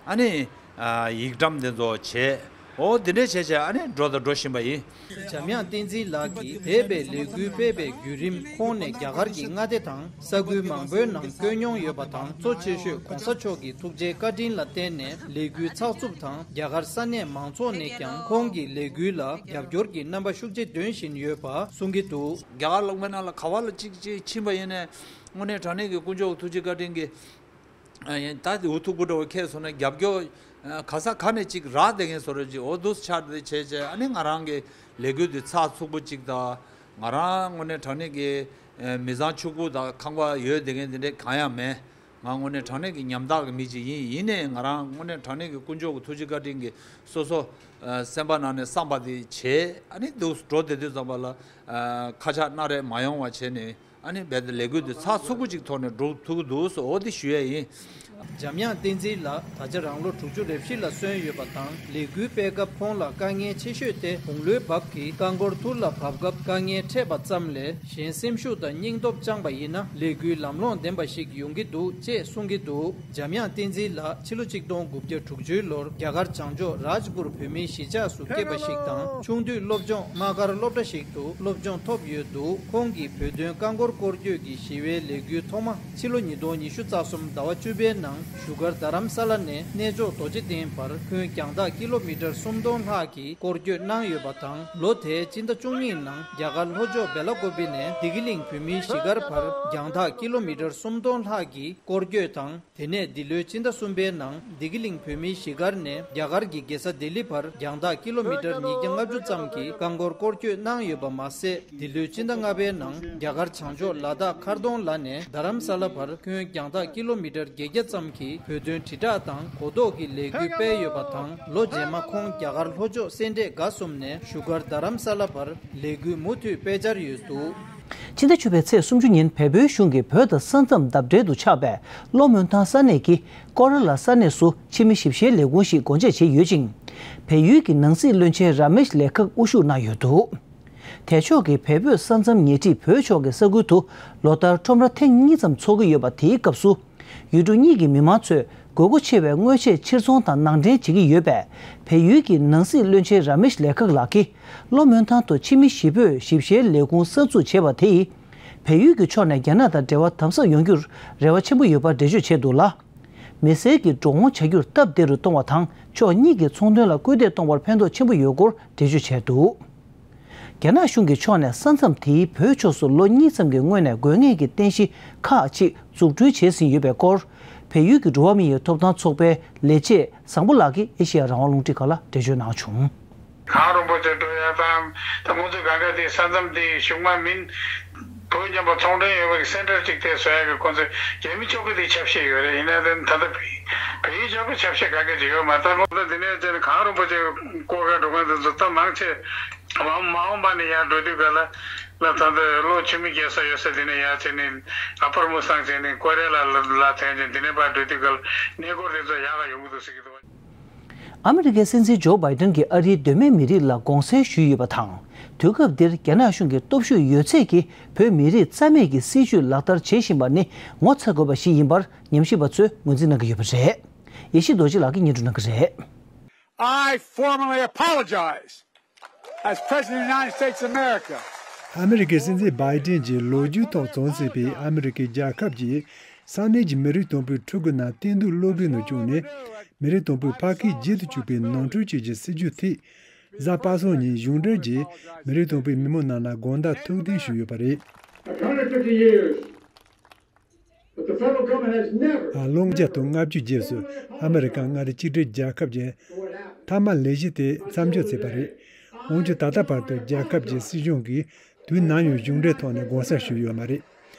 ཨ་ནི་ཨ་ཡིག་འགྲམ་དེ་ཚོ་བྱས། འོ་དེ་འདྲས་བྱས་བྱས་ཨ་ནི་འགྲོ་དང་འགྲོ་བཞིན་པ་ཡིན། འཇམ་དབྱངས་བསྟན་འཛིན་ལགས་ཀྱིས་འདས་པའི་ལས་འགུལ་སྤེལ་བའི་བརྒྱུད་རིམ་ཁོང་ནས་རྒྱ་གར་གྱི་མངའ་སྡེ་དང་ས་ཁུལ་མང་པོའི་ནང་བསྐྱོད་མྱོང་ཡོད་པ་དང་། གཙོ་ཆེ་ཤོས་༸གོང་ས་མཆོག་གི་ཐུགས་རྗེ་བཀའ་དྲིན་ལ་བརྟེན་ནས་ལས་འགུལ་ཚགས་ཚུད་དང་། རྒྱ་གར་ས་གནས་མང་ཚོགས་ནས་ཀྱང་ཁོང་གི་ལས་འགུལ་ལ་རྒྱབ་སྐྱོར་གྱི་རྣམ་པ་ཤུགས་ཆེ་འདོན་བཞིན་ཡོད་པ་གསུང་གི་འདུག། རྒྱ་གར་ལ་དངོས་གནས་ལ་ག་བ་ལ་གཅིག་གཅིག་ཕྱིན་པ་ཡིན་ནའི་དངོས་གནས་དྲང་གནས་ཀྱི་དཀོན་མཆོག་ཐུགས་རྗེ་བཀའ་དྲིན་གྱིས། ཨ་ཡིན་ད་དེ་འུ་ཐུག་པུ་འདྲ་བོ་ཁྱེར་སོང་ན་རྒྱབ་སྐྱོར་ཨ་ག་ས་ག་ནས་ཅིག་རག་བསྡད་མཁན་བཟོ་འདྲ་ཅིག་འོ་འདུག་ཆགས་བསྡད་བྱས་བྱས། ཨ་ནི་ང་རང་གི་ལས་འགུལ་འདི་ཚགས་ཚུད་པོ་ཅིག་དང་། ང་རང་དངོས་གནས་དྲང་གནས་ཀྱི་ཨ་མི་ཚང་ཕྱུག་པོ་དང་ཁང་པ་ཡོད་བསྡད་མཁན་དེ་འདྲས་གང་ཡང་མེད། ང་དངོས་གནས་དྲང་གནས་ཀྱི་ཉམ་ཐག་གི་མི་ཅིག་ཡིན། ཡིན་ནའི་ང་རང་དངོས་གནས་དྲང་གནས་ཀྱི་དཀོན་མཆོག་གི་ཐུགས་རྗེ་བཀའ་དྲིན་གྱིས་སོ་སོ་ཨ་སེམས་པ་ནང་ནས་བསམ་པ་དེ་བྱས། ཨ་ནི་འདུག་འགྲོ་བསྡད་དུས་ཙམ་པ་ལ་ཨ་ཁ་ཆག་སྣ་རལ་མ་ཡོང་བ་བྱས་ནས། ཨ་ནི་རྦད་དེ་ལས་འགུལ་འདི་ཚགས་ཚུད་པོ་ཅིག་ཐོག་ནས་འགྲོ་ཐུབ་ཀྱི་འདུག་ཟེར་འོ་དེ་ཞུ་ཡས་ཡིན། འཇམ་དབྱངས་བསྟན་འཛིན་ལགས་ད་ཆ་རང་ལོ་དྲུག་ཅུ་རེ་བཞི་ལ་སོན་ཡོད་པ་དང་། ལས་འགུལ་སྤེལ་སྐབས་ཁོང་ལ་དཀའ་ངལ་ཆེ་ཤོས་དེ་དགུང་ལོའི་རྦབ་ཀྱིས་རྐང་འཁོར་ཐུར་ལ་བབས་སྐབས་དཀའ་ངལ་འཕྲད་པ་ཙམ་ལས། གཞན་སེམས་ཤུགས་དང་སྙིང་སྟོབས་བཅངས་པ་ཡིན་ན་ལས་འགུལ་ལམ་ལྷོང་ལྡན་པ་ཞིག་ཡོང་གི་འདུག་ཅེས་གསུང་གི་འདུག། འཇམ་དབྱངས་བསྟན་འཛིན་ལགས་ཕྱི་ལོ་ཆིག་སྟོང་དགུ་བརྒྱ་དྲུག་ཅུའི་ལོར་རྒྱ་གར་བྱང་ཕྱོགས་རཱཇ་པུར་བོད་མིའི་གཞིས་ཆགས་སུ་སྐྱེས་པ་ཞིག་དང་། ཆུང་དུས་སློབ་སྦྱོང་དམག་སྒར་སློབ་གྲྭ་ཞིག་ཏུ་སློབ་སྦྱོང་ཐོབ་ཡོད་འདུག། ཁོང་གིས་བོད་དོན་རྐང་འཁོར་སྐོར་སྐྱོད་ཀྱི་ཞི་བའི་ལས་འགུལ་ཐོག་མ་ཕྱི་ལོ་ཉིས་སྟོང་ཉི་ཤུ་རྩ་གསུམ་ཟླ་བ་བཅུ་པའི་ནང་བཞུགས་སྒར་རྡ་རམ་ས་ལ་ནས་གནས་མཆོག་རྡོ་རྗེ་གདན་བར་ཁྱོན་རྒྱང་ཐག་ཀི་ལོ་མི་ཊར་སུམ་སྟོང་ལྷག་གི་སྐོར་སྐྱོད་གནང་ཡོད་པ་དང་། ལོ་དེའི་སྤྱི་ཟླ་བཅུ་གཉིས་ནང་རྒྱ་གར་ལྷོ་ཕྱོགས་སྦེ་ལ་ཀོ་པི་ནས་བདེ་སྐྱིད་གླིང་བོད་མིའི་གཞིས་སྒར་བར་རྒྱང་ཐག་ཀི་ལོ་མི་ཊར་སུམ་སྟོང་ལྷག་གི་སྐོར་སྐྱོད་དང་། དེ་ནས་འདི་ལོའི་སྤྱི་ཟླ་གསུམ་པའི་ནང་བདེ་སྐྱིད་གླིང་བོད་མིའི་གཞིས་སྒར་ནས་རྒྱ་གར་གྱི་རྒྱལ་ས་ལྡི་ལི་བར་རྒྱང་ཐག་ཀི་ལོ་མི་ཊར་ཉིས་བརྒྱ་ལྔ་བཅུ་ཙམ་གྱི་རྐང་འཁོར་སྐོར་སྐྱོད་གནང་ཡོད་པ་མ་ཟད། འདི་ལོའི་སྤྱི་ཟླ་ལྔ་པའི་ནང་རྒྱ་གར་བྱང་ཕྱོགས་ལ་དྭགས་མཁར་གདོང་ལ་ནས་རྡ་རམ་ས་ལ་བར་ཁྱོན་རྒྱང་ཐག་ཀི་ལོ་མི་ཊར་བརྒྱད་བརྒྱ་ཙམ་གྱི་བོད་དོན་དྲིལ་བསྒྲགས་དང་གོ་རྟོགས་ཀྱི་ལས་འགུལ་སྤེལ་ཡོད་པ་དང་། ལོ་རྗེས་མ་ཁོང་རྒྱ་གར་ལྷོ་ཕྱོགས་སེ་འབྲས་དགའ་གསུམ་ནས་བཞུགས་སྒར་རྡ་རམ་ས་ལ་བར་ལས་འགུལ་མུ་མཐུད་སྤེལ་འཆར་ཡོད་འདུག། ཕྱི་ཟླ་བཅུ་པའི་ཚེས་སུམ་ཅུ་ཉིན་བལ་པོའི་གཞུང་གིས་བོད་དང་ས་མཚམས་འདབས་འབྲེལ་དུ་ཆགས་པའི་ལྷོ་མོན་ཐང་ས་གནས་ཀྱི་ཀོ་ར་ལ་ས་གནས་སུ་ཕྱི་མི་ཞིབ་བཤེར་ལས་ཁུངས་ཤིག་སྒོ་འབྱེད་བྱས་ཡོད་ཅིང་། བལ་ཡུལ་གྱི་ནང་སྲིད་བློན་ཆེན་ར་མེཤ་ལེ་ཁག་དབུ་བཞུགས་གནང་ཡོད་འདུག། དེ་ཕྱོགས་ཀྱི་བལ་བོད་ས་མཚམས་ཉེ་འཁྲིས་བོད་ཕྱོགས་ཀྱི་ས་ཁུལ་དུ་ལོ་ལྟར་ཁྲོམ་ར་ཐེངས་གཉིས་ཙམ་འཚོགས་ཀྱི་ཡོད་པ། དེའི་སྐབས་སུ། ཡུལ་གྲུ་གཉིས་ཀྱི་མི་མང་ཚོས་དགོས་མཁོ་ཆེ་བའི་དངོས་ཆས་ཕྱིར་ཚོང་དང་ནང་འདྲེན་བྱེད་ཀྱི་ཡོད་པས། བལ་ཡུལ་གྱི་ནང་སྲིད་བློན་ཆེན་ར་མེཤ་ལེ་ཁག་ལགས་ཀྱིས་ལྷོ་མོན་ཐང་དུ་ཕྱི་མི་བཞི་པོས་ཞིབ་བཤེར་ལས་ཁུངས་གསར་འཛུགས་བྱས་པ་དེས། བལ་ཡུལ་གྱི་ཕྱོགས་ནས་རྒྱ་ནག་དང་འབྲེལ་བ་དམ་ཟབ་ཡོང་རྒྱུར་རེ་བ་ཆེན་པོ་ཡོད་པ་འགྲེལ་བརྗོད་བྱས་འདུག་ལ། མི་སེར་གྱི་འགྲོ་འོང་བྱ་རྒྱུར་སྟབས་བདེ་རུ་གཏོང་བ་དང་ཕྱོགས་གཉིས་ཀྱི་ཚོང་དོན་ལ་སྐུལ་འདེད་གཏོང་བར་ཕན་ཐོགས་ཆེན་པོ་ཡོད་སྐོར་འགྲེལ་བརྗོད་བྱས་འདུག། རྒྱ་ནག་གཞུང་གི་ཕྱོགས་ནས་ས་མཚམས་དེའི་བོད་ཕྱོགས་སུ་ལོ་གཉིས་ཙམ་གྱི་སྔོན་ནས་དགོས་ངེས་ཀྱི་རྟེན་གཞི་ཁག་ཅིག་འཛུགས་སྐྲུན་བྱས་ཟིན་ཡོད་པའི་སྐོར། བལ་ཡུལ་གྱི་འགྲོ་བ་མིའི་ཐོབ་ཐང་ཚོགས་པའི་ལས་བྱེད་བཟང་པོ་ལགས་ཀྱིས་ཨེ་ཤེ་ཡ་རང་དབང་རླུང་འཕྲིན་ཁང་ལ་འགྲེལ་བརྗོད་གནང་བྱུང་། གངས་རིན་པོ་ཆེ་འགྲོ་ཡ་དང་། ད་ང་ཚོ་གང་ག་དེ་ས་མཚམས་དེ་གཞུང་མ་མིན། བོད་མཉམ་པོ་ཚོང་འབྲེལ་ཡོད་པའི་སེན་ཊར་ཅིག་དེ་བཟོ་ཡ་གི་ཁོང་ཚོས་རྒྱ་མི་ཕྱོགས་ཀྱི་དེ་ཆ་ཤས་ཡོད་རེད། ཡིན་ན་དེ་ད་ལྟ་བི་ བལ་ཡུལ་ལྗོངས་ཀྱི་ཆབ་སྲིད་དཀའ་ངལ་ཅིག་ཡོད་མ་རེད། ད་ལོ་ད་འདི་ནས་བྱས་ནས་གངས་རིན་པོ་ཆེ་སྐོར་ག་འགྲོ་མཁན་དེ་ཚོ་ད་མང་ཆེ་མ་མ་འོངས་པ་ནས་ཡར་འགྲོ་དུས་ག་ལ་ལ་ད་ལྟ་ལོ་ཆུ་མིག་རྒྱས་ས་ཡོད་ས་འདི་ནས་ཡར་བྱས་ནས་ཨ་པར་མུ་སང་བྱས་ནས་ཀོ་རི་ཡ་ལ་ལ་ལ་ཐོན་བྱས་འདི་ནས་ཕར་འགྲོ་དུས་ག་ལ་གནས་སྐོར་དེ་ཚོ་ཡག་ག་ཡོང་གི་འདུག་ཟེར་གྱི་འདུག། ཨ་མི་རི་ཀའི་སྲིད་འཛིན་ཇོ་བྷའི་ཏན་གྱིས་ཨ་རིའི་གདོད་མའི་མི་རིགས་ལ་དགོངས་སེལ་ཞུས་ཡོད་པ་དང་། དུས་སྐབས་འདིར་རྒྱ་ནག་གཞུང་གི་སྟོབས་ཤུགས་ཡོད་ཚད་ཀྱིས་བོད་མི་རིགས་རྩ་མེད་ཀྱི་སྲིད་བྱུས་ལག་བསྟར་བྱེད་བཞིན་པ་ནི་ངོ་ཚ་དགོས་པ་ཞིག་ཡིན་པར་ཉམས་ཞིབ་པ་ཚོས་ངོས་འཛིན་གནང་གི་ཡོད་པ་རེད། ཡེ་ཤེས་རྡོ་རྗེ་ལགས་ཀྱིས་སྙན་སྒྲོན་གནང་གི་རེད། I formally apologize as President of the United States of America. ཨ་མི་རི་ཀའི་སྲིད་འཛིན་བྷའི་ཏིན་གྱིས་ལོ་རྒྱུས་ཐོག་བཙོན་ཟིན་པའི་ཨ་མི་རི་ཀའི་རྒྱལ་ཁབ་ཀྱིས་ས་གནས་ཀྱི་མི་རིགས་དང་པོའི་ཕྲུ་གུ་རྣམས་གཏན་སྡོད་སློབ་གྲྭའི་ནང་བཅུག་ནས་མི་རིགས་དང་པོའི་ཕ་སྐད་བརྗེད་དུ་བཅུག་པའི་ནོར་འཁྲུལ་བཅས་ཀྱི་སྲིད་ཇུས་ཐད་གཟའ་པ་སངས་ཉིན་གཞུང་འབྲེལ་གྱིས་མི་རིགས་དང་པོའི་མི་མང་རྣམས་ལ་དགོང་དག་ཐུགས་གཏན་ཞུས་ཡོད་པ་རེད། But the federal government has never ལོ་ལྔ་བརྒྱ་དང་ལྔ་བཅུ་རྗེས་སུ་ཨ་མི་རི་ཀ་མངའ་སྡེ་གཅིག་སྒྲིལ་རྒྱལ་ཁབ་ཀྱི་མཐའ་མ་ལས་གཞི་དེ་མཚམས་འཇོག་བྱས་པ་རེད། འོན་ཀྱང་ད་ལྟ་བར་དུ་རྒྱལ་ཁབ་ཀྱི་སྲིད་གཞུང་གིས་དུས་ནམ་ཡང་གཞུང་འབྲེལ་ཐོག་ནས་དགོངས་སེལ་ཞུས་ཡོད་མ་རེད།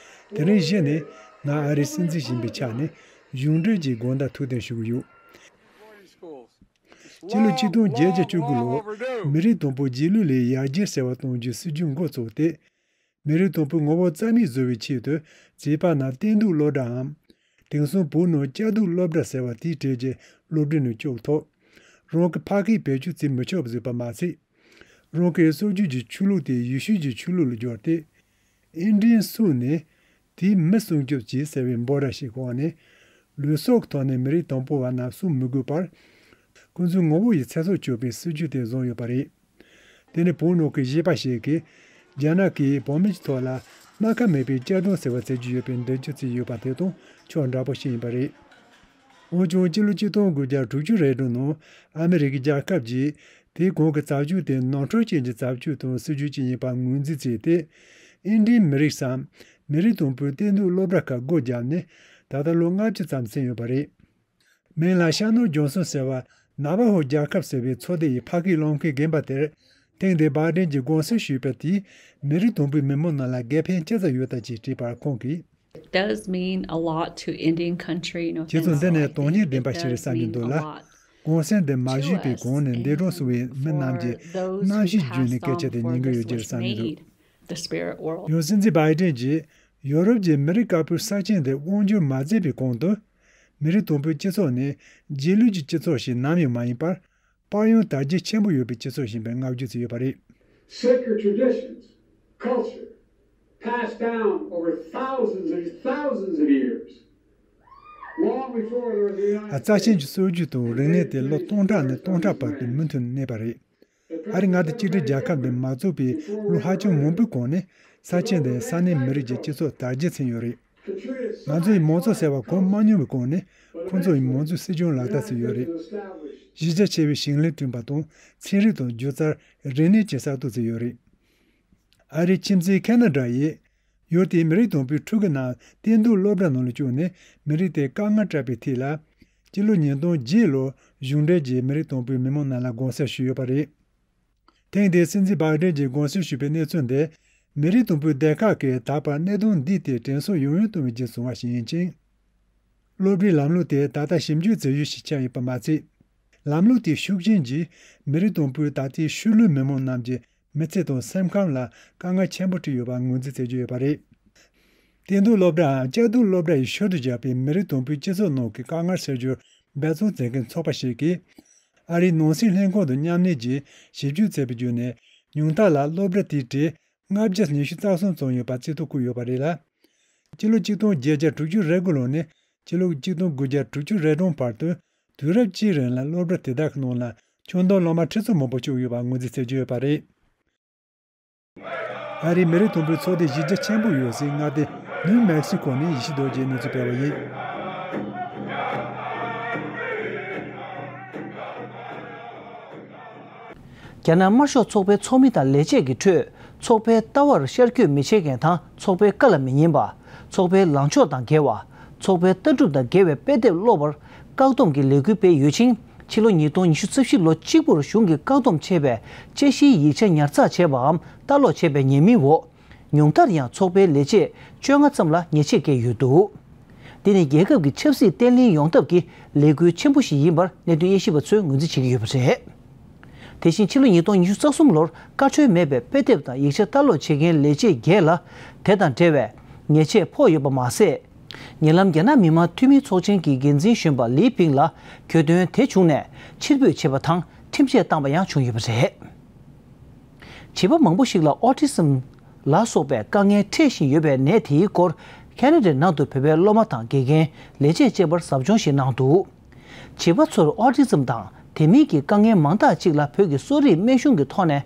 དེ་རིང་གཞི་ནས་ང་ཨ་རིའི་སྲིད་འཛིན་ཡིན་པའི་ཆ་ནས་གཞུང་འབྲེལ་གྱི་དགོང་དག་ཐུགས་གཏན་ཞུ་གི་ཡོད། སྤྱི་ལོ་ཆིག་སྟོང་བརྒྱད་བརྒྱ་བཅུ་དགུ་ལོར་མི་རིགས་དང་པོ་རྗེས་ལུས་ལས་ཡར་རྒྱས་ཟེར་བ་གཏོང་རྒྱུའི་སྲིད་ཇུས་འགོ་བཙུགས་ཏེ། མི་རིགས་དང་པོའི་ངོ་བོ་རྩ་མེད་བཟོ་བའི་ཆེད་དུ་བྱིས་པ་རྣམས་གཏན་སྡོད་སློབ་གྲྭའམ། དེང་སང་བོད་ནང་བཅའ་སྡོད་སློབ་གྲྭ་ཟེར་བ་དེའི་གྲས་ཀྱི་སློབ་གྲྭའི་ནང་བཅུག་ཐོག་རང་གི་ཕ་སྐད་བེད་སྤྱོད་བྱེད་མི་ཆོག་པ་བཟོས་པ་མ་ཟད། རང་གི་སྲོལ་རྒྱུན་གྱི་ཆོས་ལུགས་དེ་ཡེ་ཤུ་གྱི་ཆོས་ལུགས་ལ་བསྒྱུར་ཏེ། ཨིན་ཌི་ཡན་གསུངས་ནས་དེའི་མི་སྲུང་སྐྱོབ་བྱེད་ཟེར་བའི་འབོད་སྒྲ་ཞིག་འོག་ནས། ལུས་སྲོག་གི་ཐོག་ནས་མི་རིགས་དང་པོ་བ་རྣམས་སྲུང་མི་དགོས་པར། ཁོ་ཚོའི་ངོ་བོ་ཡི་ཚེ་སྲོག་གཅོད་པའི་སྲིད་ཇུས་དེ་བཟུང་ཡོད་པ་རེད། དེ་ནི་བོད་ནང་གི་གཞས་པ་ཞིག་གིས། རྒྱ་ནག་གིས་བོད་མི་ཚོའི་ཐོག་ལ་རྨ་ཁ་མེད་པའི་གཅར་རྡུང་ཟེར་བ་བྱེད་ཀྱི་ཡོད་པའི་འགྲེལ་བརྗོད་བྱས་ཡོད་པ་དེ་དང་ཕྱོགས་འདྲ་པོ་ཞིག་ཡིན་པ་རེད། འོན་ཀྱང་སྤྱི་ལོ་ཆིག་སྟོང་དགུ་བརྒྱ་དྲུག་ཅུ་རེ་དྲུག་ནང་ཨ་མི་རི་ཀའི་རྒྱལ་ཁབ་ཀྱིས་དེའི་གོང་གི་བྱ་སྤྱོད་དེ་ནོར་འཁྲུལ་ཅན་གྱི་བྱ་སྤྱོད་དང་སྲིད་ཇུས་ཅིག་ཡིན་པ་ངོས་འཛིན་བྱས་ཏེ། ཨིན་ཌིའི་མི་རིགས་སམ་མི་རིགས་དང་པོའི་གཏན་སྡོད་སློབ་གྲྭ་ཁག་སྒོ་བརྒྱབ་ནས་ད་ལྟ་ལོ་ལྔ་བཅུ་ཙམ་ཟིན་ཡོད་པ་རེད། མིང་ལ་ཤར་ནུབ་ལྗོངས་གསུམ་ཟེར་བ་ནཱ་བ་ཧོ་རྒྱལ་ཁབ་ཟེར་བའི་ཚོགས་སྡེ་ཡི་ཕ་སྐད་སློབ་མཁན་རྒན་པ་དེར་ཐེངས་འདིའི་བྷའི་ཌེན་གྱིས་དགོངས་སེལ་ཞུས་པ་དེས་མི་རིགས་དང་པོའི་མི་མང་རྣམས་ལ་དགེ་ཕན་ཅི་ཙམ་ཡོད་དམ་ཅེས་དྲིས་པར་ཁོང་གིས། It does mean a lot to Indian country, you know, ཁྱེད་ཚོ་འདི་ནས་དོན་སྙིང་ལྡན་པ་ཞིག་རེད་བསམ་གྱི་འདུག་ལ། དགོངས་སེལ་འདི་མ་ཞུས་པའི་གོང་ནས་འདས་གྲོངས་སོང་བའི་མི་རྣམས་ཀྱི་རྣམ་ཤེས་བརྒྱུད་ནས་སྐད་ཆ་དེ་ཉན་གྱི་ཡོད་ཀྱི་རེད་བསམ་གྱི་འདུག། ཡང་སྲིད་འཛིན་བྷའི་ཌེན་གྱིས་ཡོ་རོབ་ཀྱི་མི་རིགས་དཀར་པོའི་ས་ཆེན་དེ་དབང་སྒྱུར་མ་མཛད་པའི་གོང་དུ། མི་རིགས་དང་པོའི་སྤྱི་ཚོགས་ནི་རྗེས་ལུས་ཀྱི་སྤྱི་ཚོགས་ཤིག་ནམ་ཡང་མ་ཡིན་པར། དཔལ་ཡོན་དར་རྒྱས་ཆེན་པོ་ཡོད་པའི་སྤྱི་ཚོགས་ཤིག་ཡིན་པའི་བསྔགས་བརྗོད་བྱས་ཡོད་པ་རེད། Sacred traditions, culture, passed down over thousands and thousands of years. Long before there was a United རྩ་ཆེན་གྱི་སྲོལ་རྒྱུན་དང་རིག་གནས་དེ་ལོ་སྟོང་ཕྲག་ནས་སྟོང་ཕྲག་བར་དུ་མུ་མཐུད་གནས་པ་རེད། ཨ་རི་མངའ་སྡེ་གཅིག་སྒྲིལ་རྒྱལ་ཁབ་འདི་མ་བཙུགས་པའི་ལོ་ཧ་ཅང་མང་པོའི་གོང་ནས་ས་ཆེན་འདིའི་ས་གནས་མི་རིགས་ཀྱི་སྤྱི་ཚོགས་དར་རྒྱས་ཕྱིན་ཡོད་རེད། ང་ཚོ་ཡི་མང་གཙོ་ཟེར་བ་གོ་མ་མྱོང་བའི་གོང་ནས་ཁོང་ཚོ་ཡི་མང་གཙོའི་སྲིད་སྐྱོང་ལག་བསྟར་བྱས་ཡོད་རེད། གཞི་རྒྱ་ཆེ་བའི་ཞིང་ལས་བསྐྲུན་པ་དང་ཚན་རིག་དང་སྒྱུ་རྩལ་རིག་གནས་བཅས་གསར་གཏོད་བྱས་ཡོད་རེད། ཨ་རིའི་ཁྱིམ་མཚེས་ཁེ་ན་ཌ་ཡིས། ཡུལ་དེའི་མི་རིགས་དང་པོའི་ཕྲུ་གུ་རྣམས་གཏན་སྡོད་སློབ་གྲྭ་ནང་ལ་བཅུག་ནས་མི་རིགས་དེར་དཀའ་ངལ་སྤྲད་པའི་ཐད་ལ། སྤྱི་ལོ་ཉིས་སྟོང་བརྒྱད་ལོར་གཞུང་འབྲེལ་གྱིས་མི་རིགས་དང་པོའི་མི་མང་རྣམས་ལ་དགོངས་སེལ་ཞུས་ཡོད་པ་རེད། ཐེངས་འདིའི་སྲིད་འཛིན་བྷའི་ཌེན་གྱིས་དགོངས་སེལ་ཞུས་པའི་གནས་ཚུལ་འདི་མི་རིགས་དང་པོའི་སྡེ་ཁག་གིས་ད་བར་གནད་དོན་འདིའི་ཐད་དྲན་གསོ་ཡང་ཡང་གཏོང་བའི་རྗེས་བྱུང་བ་ཞིག་ཡིན་ཅིང་། སློབ་གྲྭའི་ལམ་ལུགས་དེ་ད་ལྟ་ཞིབ་འཇུག་མཛད་ཡུལ་ཞིག་ཆགས་ཡོད་པ་མ་ཚད། ལམ་ལུགས་དེའི་ཤུགས་རྐྱེན་གྱིས་མི་རིགས་དང་པོའི་ད་ལྟའི་ཤུལ་ལུས་མི་མང་རྣམས་ཀྱི་མི་ཚེ་དང་སེམས་ཁམས་ལ་དཀའ་ངལ་ཆེན་པོ་འཕྲད་ཡོད་པ་ངོས་འཛིན་བྱེད་ཀྱི་ཡོད་པ་རེད། གཏན་སྡོད་སློབ་གྲྭའམ་བཅའ་སྡོད་སློབ་གྲྭ་ཡི་ཤུལ་དུ་བཞག་པའི་མི་རིགས་དང་པོའི་སྤྱི་ཚོགས་ནང་གི་དཀའ་ངལ་སེལ་རྒྱུར་འབད་བརྩོན་མཛད་མཁན་ཚོགས་པ་ཞིག་གིས། ཨ་རིའི་ནང་སྲིད་ལྷན་ཁང་དང་མཉམ་ལས་ཀྱིས་ཞིབ་འཇུག་བྱས་པའི་བརྒྱུད་ནས་ཉུང་མཐའ་ལ་སློབ་གྲྭ་དེའི་གྲས་ལྔ་བརྒྱ་ཉི་ཤུ་རྩ་གསུམ་ཙམ་ཡོད་པ་རྩིས་ཐོ་བཀོད་ཡོད་པ་རེད་ལ། སྤྱི་ལོ་ཆིག་སྟོང་བརྒྱད་བརྒྱ་དྲུག་ཅུ་རེ་དགུ་ལོ་ནས་སྤྱི་ལོ་ཆིག་སྟོང་དགུ་བརྒྱ་དྲུག་ཅུ་རེ་གྲངས་བར་དུ་དུས་རབས་གཅིག་རིང་ལ་སློབ་གྲྭ་དེ་དག་གི་ནང་ལ་ཁྱོན་བསྡོམས་སློབ་མ་ཁྲི་ཚོ་མང་པོ་བཅུག་ཡོད་པ་ངོས་འཛིན་བྱེད་ཀྱི་ཡོད་པ་རེད། ཨ་རིའི་མི་རིགས་དང་པོའི་ཚོགས་སྡེ་གཞི་རྒྱ་ཆེན་པོ་ཡོད་སའི་མངའ་སྡེ་ནིའུ་མེག་སི་ཀོ་ནས་ཡེ་ཤེས་རྡོ་རྗེས་གནས་ཚུལ་སྤེལ་བ་ཡིན། རྒྱ་ནག་དམར་ཤོག་ཚོགས་པའི་ཚོགས་མི་དང་ལས་བྱེད་ཀྱི་ཁྲོད། ཚོགས་པའི་ལྟ་བར་ཤར་བསྐྱོད་མི་བྱེད་མཁན་དང་ཚོགས་པའི་བཀའ་ལ་མི་ཉན་པ། ཚོགས་པའི་ལངས་ཕྱོགས་དང་འགལ་བ། ཚོགས་པའི་ལྟ་གྲུབ་དང་འགལ་བའི་དཔེ་དེབ་ཀློག་པར་བཀག་སྡོམ་གྱི་ལས་འགུལ་སྤེལ་ཡོད་ཅིང་། ཕྱི་ལོ་ཉིས་སྟོང་ཉི་ཤུ་རྩ་བཞི་ལོ་གཅིག་པུར་གཞུང་གིས་བཀག་སྡོམ་བྱས་པའི་དཔྱད་གཞིའི་ཡིག་ཆ་ཉར་ཚགས་བྱས་པའམ་ལྟ་ཀློག་བྱས་པའི་ཉེས་མིང་འོག་ཉུང་མཐར་ཡང་ཚོགས་པའི་ལས་བྱེད་བཅོ་ལྔ་ཙམ་ལ་ཉེས་ཆད་བཀལ་ཡོད་འདུག། འདི་ནི་རྒྱལ་ཁབ་ཀྱི་ཆབ་སྲིད་བརྟན་ལྷིང་ཡོང་ཐབས་ཀྱི་ལས་འགུལ་ཆེན་པོ་ཞིག་ཡིན་པར་གནད་དོན་དབྱེ་ཞིབ་པ་ཚོས་ངོས་འཛིན་བྱེད་ཀྱི་ཡོད་པ་རེད། དེ་བཞིན་ཕྱི་ལོ་ཉིས་སྟོང་ཉི་ཤུ་རྩ་གསུམ་ལོར་བཀའ་འཁྲོལ་མེད་པའི་དཔེ་དེབ་དང་ཡིག་ཆ་ལྟ་ཀློག་བྱེད་མཁན་ལས་བྱེད་བརྒྱད་ལ་དེ་དང་འབྲེལ་བའི་ཉེས་ཆད་ཕོག་ཡོད་པ་མ་ཟད། ཉེ་ལམ་རྒྱ་ནག་མི་དམངས་འཐུས་མི་ཚོགས་ཆེན་གྱི་འགན་འཛིན་གཞོན་པ་ལི་ཕིང་ལ་གྱོད་དོན་དེ་བྱུང་ནས་ཕྱིར་འབུད་བྱས་པ་དང་ཁྲིམས་ཆད་བཏང་པ་ཡང་བྱུང་ཡོད་པ་རེད། བྱིས་པ་མང་པོ་ཞིག་ལ་ཨོ་ཊི་ཛིམ་ལ་སོགས་པའི་དཀའ་ངལ་འཕྲད་བཞིན་ཡོད་པའི་ནད་དེའི་སྐོར་ཁེ་ན་ཌའི་ནང་དུ་བོད་པའི་སློབ་མ་དང་དགེ་རྒན་ལས་བྱེད་བཅས་པར་ཟབ་སྦྱོང་ཞིག་གནང་འདུག་བྱིས་པ་ཚོར་ཨོ་ཊི་ཛིམ་དང་དེ་མིན་གྱི་དཀའ་ངལ་མང་དག་ཅིག་ལ་བོད་ཀྱི་གསོ་རིག་སྨན་གཞུང་གི་ཐོག་ནས་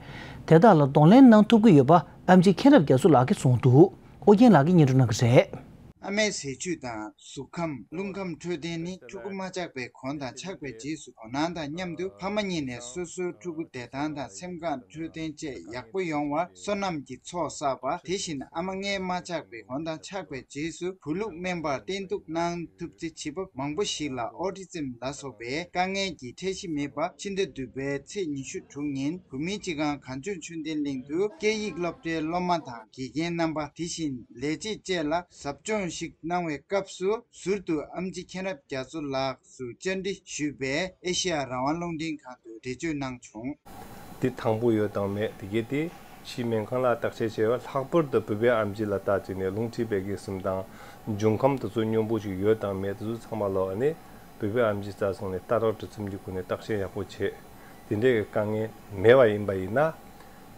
དེ་དག་ལ་གདོང་ལེན་གནང་ཐུབ་ཀྱི་ཡོད་པ་ཨེམ་ཆི་མཁྱེན་རབ་རྒྱ་མཚོ་ལགས་ཀྱིས་གསུངས་འདུག་ཨོ་རྒྱན་ལགས་ཀྱིས་སྙན་སྒྲོན་གནང་གི་རེད། ཨ་མའི་ཟས་བཅུད་དང་གཟུགས་ཁམས། རླུང་ཁམས་འཕྲོད་བསྟེན་ནི་ཕྲུ་གུ་མ་ཆགས་པའི་གོང་དང་ཆགས་པའི་རྗེས་སུ་དོ་སྣང་དང་མཉམ་དུ་ཕ་མ་གཉིས་ནས་སོ་སོའི་ཕྲུ་གུ་བདེ་ཐང་དང་སེམས་ཁམས་འཕྲོད་བསྟེན་བཅས་ཡག་པོ་ཡོང་བར་བསོད་ནམས་ཀྱི་ཚོགས་བསགས་པ། དེ་བཞིན་ཨ་མ་མངལ་མ་ཆགས་པའི་གོང་དང་ཆགས་པའི་རྗེས་སུ་བུ་ལུག་སྨན་པར་བསྟེན་གཏུག་གནང་ཐུབ་ཚེ་བྱིས་པ་མང་པོ་ཞིག་ལ་ཨོ་ཊི་ཛིམ་ལ་སོགས་པའི་དཀའ་ངལ་གྱི་འཕྲད་གཞི་མེད་པ། ཕྱི་ཟླ་བདུན་པའི་ཚེས་ཉི་ཤུ་དྲུག་ཉིན་བོད་མིའི་སྤྱི་ཁང་གངས་ལྗོངས་ཆོས་ལྡན་གླིང་དུ་སྐད་ཡིག་སློབ་གྲྭའི་སློབ་མ་དང་དགེ་རྒན་རྣམ་པ། དེ་བཞིན་ལས་བྱེད་བཅས་ལ་ཟབ་སྦྱོང་ཞིག་གནང་བའི་སྐབས་སུ་ཟུར་དུ་ཨེམ་ཆི་མཁྱེན་རབ་རྒྱ་མཚོ་ལགས་སུ་བཅར་འདྲི་ཞུས་པས་ཨེ་ཤེ་ཡ་རང་དབང་རླུང་འཕྲིན་ཁང་དུ་འགྲེལ་བརྗོད་གནང་བྱུང་། འདི་དང་པོ་ཡོད་དང་མེད་དེ་གས་དེ་ཕྱིའི་སྨན་ཁང་ལ་བརྟག་དཔྱད་བྱས་པ་ལྷག་པར་དུ་བོད་པའི་ཨེམ་ཆི་ལ་བལྟས་བྱས་ནས་རླུང་མཁྲིས་བད་ཀན་གསུམ་དང་འབྱུང་ཁམས་དེ་ཚོ་སྙོམས་པོ་ཅིག་ཡོད་དང་མེད་དེ་ཚོ་ཚང་མ་ལོག་ནས་བོད་པའི་ཨེམ་ཆི་རྩ་ཚང་ནས་ལྟ་རྟོག་གྲ་ཚུམ་གྱི་སྒོ་ནས་བརྟག་དཔྱད་ཡག་པོ་བྱས། དེ་འདྲའི་དཀའ་ངལ་མེད་པ་ཡིན་པ་ཡིན་ན།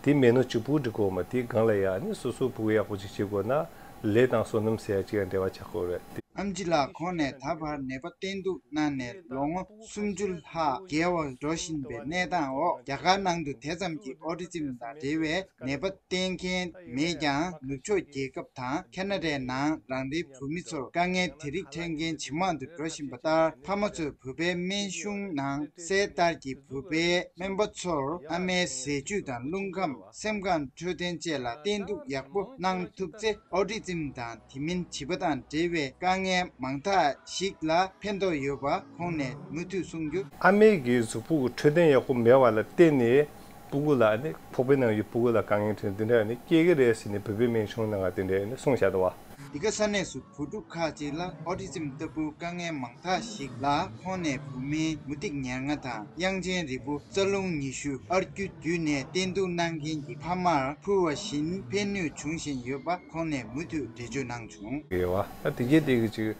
དེ་མེད་ནོ་གཅིག་པུ་འགྲིག་གོ་མ་དེ་སྒང་ལ་ཡ་ནི་སོ་སོ་ཕྲུ་གུ་ཡག་པོ་ཅིག་བྱེད་དགོས་ན་ལས་དང་བསོད་ནམས་ཟེར་ཡ་ཅིག་ཡང་འབྲེལ་བ་ཆགས་དགོས་རེད། ཨེམ་ཆི་ལགས་ཁོང་ནས་ད་བར་ནད་པ་བསྟེན་གཏུག་གནང་ནས་ལོ་ངོ་སུམ་ཅུ་ལྷག་བརྒལ་བར་འགྲོ་བཞིན་པའི་གནས་སྟངས་འོག་རྒྱ་གར་ནང་དུ་དེ་ཙམ་གྱི་ཨོ་ཊི་ཛིམ་དང་འབྲེལ་བའི་ནད་པ་བསྟེན་མཁན་མེད་ཀྱང་ནུབ་ཕྱོགས་རྒྱལ་ཁབ་དང་ཁེ་ན་ཌའི་ནང་རང་རེའི་བོད་མི་ཚོར་དཀའ་ངལ་དེ་རིགས་འཕྲད་མཁན་ཇེ་མང་དུ་འགྲོ་བཞིན་པ་ལྟར་ཕ་མ་ཚོས་བོད་པའི་སྨན་གཞུང་ནང་གསལ་ལྟར་གྱི་བོད་པའི་སྨན་པ་ཚོར་ཨ་མའི་ཟས་བཅུད་དང་རླུང་ཁམས། སེམས་ཁམས་འཕྲོད་བསྟེན་བཅས་ལ་བསྟེན་གཏུག་ཡག་པོ་གནང་ཐུབ་ཚེ་ཨོ་ཊི་ཛིམ་དང་དེ་མིན་བྱིས་པ་དང་འབྲེལ་བའི་དཀའ་ངལ་མང་དག་ཞིག་ལ་ཕན་ཐོགས་ཡོད་པ་ཁོང་ནས་མུ་མཐུད་གསུངས་རྒྱུ། ཨ་མའི་གི་གཟུགས་པོ་གི་འཕྲོད་བསྟེན་ཡག་པོ་མེད་པ་ལ་བརྟེན་ནས་ཕྲུ་གུ་ལ་ནི་ཕོག་པའི་ནང་ཡོད་ཕྲུ་གུ་ལ་དཀའ་ངལ་འཕྲད་འདི་འདྲ་ནི་སྐྱེ་གི་རེད་ཟེར་ནས་བོད་པའི་སྨན་གཞུང་ནང་ང་དེ་འདྲ་ནི་གསུངས་བཞག་འདུག་བ། འདི་ག་ས་གནས་སུ་བུ་ཕྲུག་ཁག་ཅིག་ལ་ཨོ་ཊི་ཛིམ་ལྟ་བུ་དཀའ་ངལ་མང་དག་ཞིག་ལ་ཁོང་ནས་བུད་མེད་མུ་ཏིག་ཉེར་ལྔ་དང་དབྱངས་ཅན་རིལ་བུ་རྩ་རླུང་ཉི་ཤུ་ཨར་རྒྱུ་བརྒྱུད་ནས་བསྟེན་གཏུག་གནང་མཁན་གྱི་ཕ་མར་ཕུལ་བ་བཞིན་ཕན་ནུས་བྱུང་བཞིན་ཡོད་པ་ཁོང་ནས་མུ་མཐུད་འགྲེལ་བརྗོད་གནང་བྱུང་། ཡོད་བ། ད་དེ་གས་དེ་གི་ཅིག་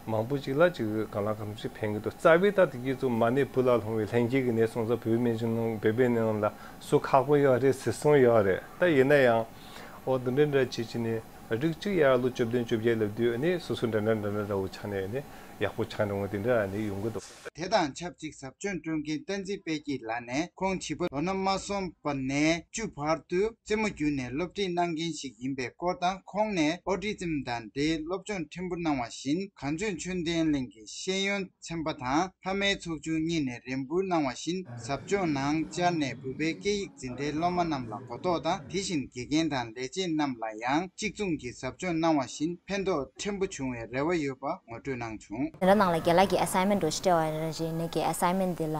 མང་པོ་ཅིག་ལ་ཅིག་གང་ལ་གང་འཚམ་ཅིག་ཕན་གི་འདུག་རྩ་བའི་ད་དེ་གས་ཚོ་མ་ནས་བུ་ལ་ལྷུང་བའི་ལྷན་སྐྱེས་ཀྱི་ནད་སོང་ཙང་བོད་པའི་སྨན་གཞུང་ནང་བོད་པའི་ནད་ལ་སུ་ཁག་པོ་ཡོད་རེད་ཟེར་གསུངས་ཡོད་རེད། ད་ཡིན་ན་ཡང་འོ་འདི་འདྲ་འདྲ་བྱེད་ཀྱི་ནི། རིགས་གཅིག་ཡར་ལོ་བཅུ་བདུན་བཅོ་བརྒྱད་ལབ་དུས་ནི་སོ་སོ་འདྲ་འདྲ་འདྲ་འདྲ་འདྲ་བོ་ཆགས་ནས་ནི་ཡག་པོ་ཆགས་འགྲོ་འོང་དེ་འདྲ་ནི་ཡོང་གི་འདུག་དེ་དང་ཆབས་ཅིག་ཟབ་སྦྱོང་སྤྲོད་མཁན་བསྟན་འཛིན་དཔལ་སྐྱིད་ལགས་ནས་ཁོང་བྱིས་པ་ལོ་ན་མ་སོན་པ་ནས་བཅུ་བར་དུ་རྩེད་མོ་བརྒྱུད་ནས་སློབ་ཁྲིད་གནང་མཁན་ཞིག་ཡིན་པའི་སྐོར་དང་ཁོང་ནས་ཨོ་ཊི་ཛིམ་དང་འབྲེལ་སློབ་སྦྱོང་ཕྲན་བུ་གནང་བ་བཞིན་གངས་ལྗོངས་ཆོས་ལྡན་གླིང་གི་ཤེས་ཡོན་ཚན་པ་དང་ཕ་མའི་ཚོགས་ཆུང་གཉིས་ནས་རེ་འབུལ་གནང་བ་བཞིན་ཟབ་སྦྱོང་ནང་བཅར་ནས་བོད་པའི་སྐད་ཡིག་འཛིན་གྲྭའི་སློབ་མ་རྣམས་ལ་གོ་རྟོགས་དང་དེ་བཞིན་དགེ་རྒན་དང་ལས་བྱེད་རྣམས་ལ་ཡང་གཅིག་མཚུངས་ཀྱི་ཟབ་སྦྱོང་གནང་བ་བཞིན་ཕན་ཐོགས་ཕྲན་བུ་བྱུང་བའི་རེ་བ་ཡོད་པ་ངོ་སྤྲོད་གནང་བྱུང་། འཛིན་གྲྭ་ནང་ལ་རྒན་ལགས་ཀྱིས་assignment་འདྲ་ཞིག་སྤྲད་པ་རེད་ནས་ཀྱི་assignment་འདི་ལ་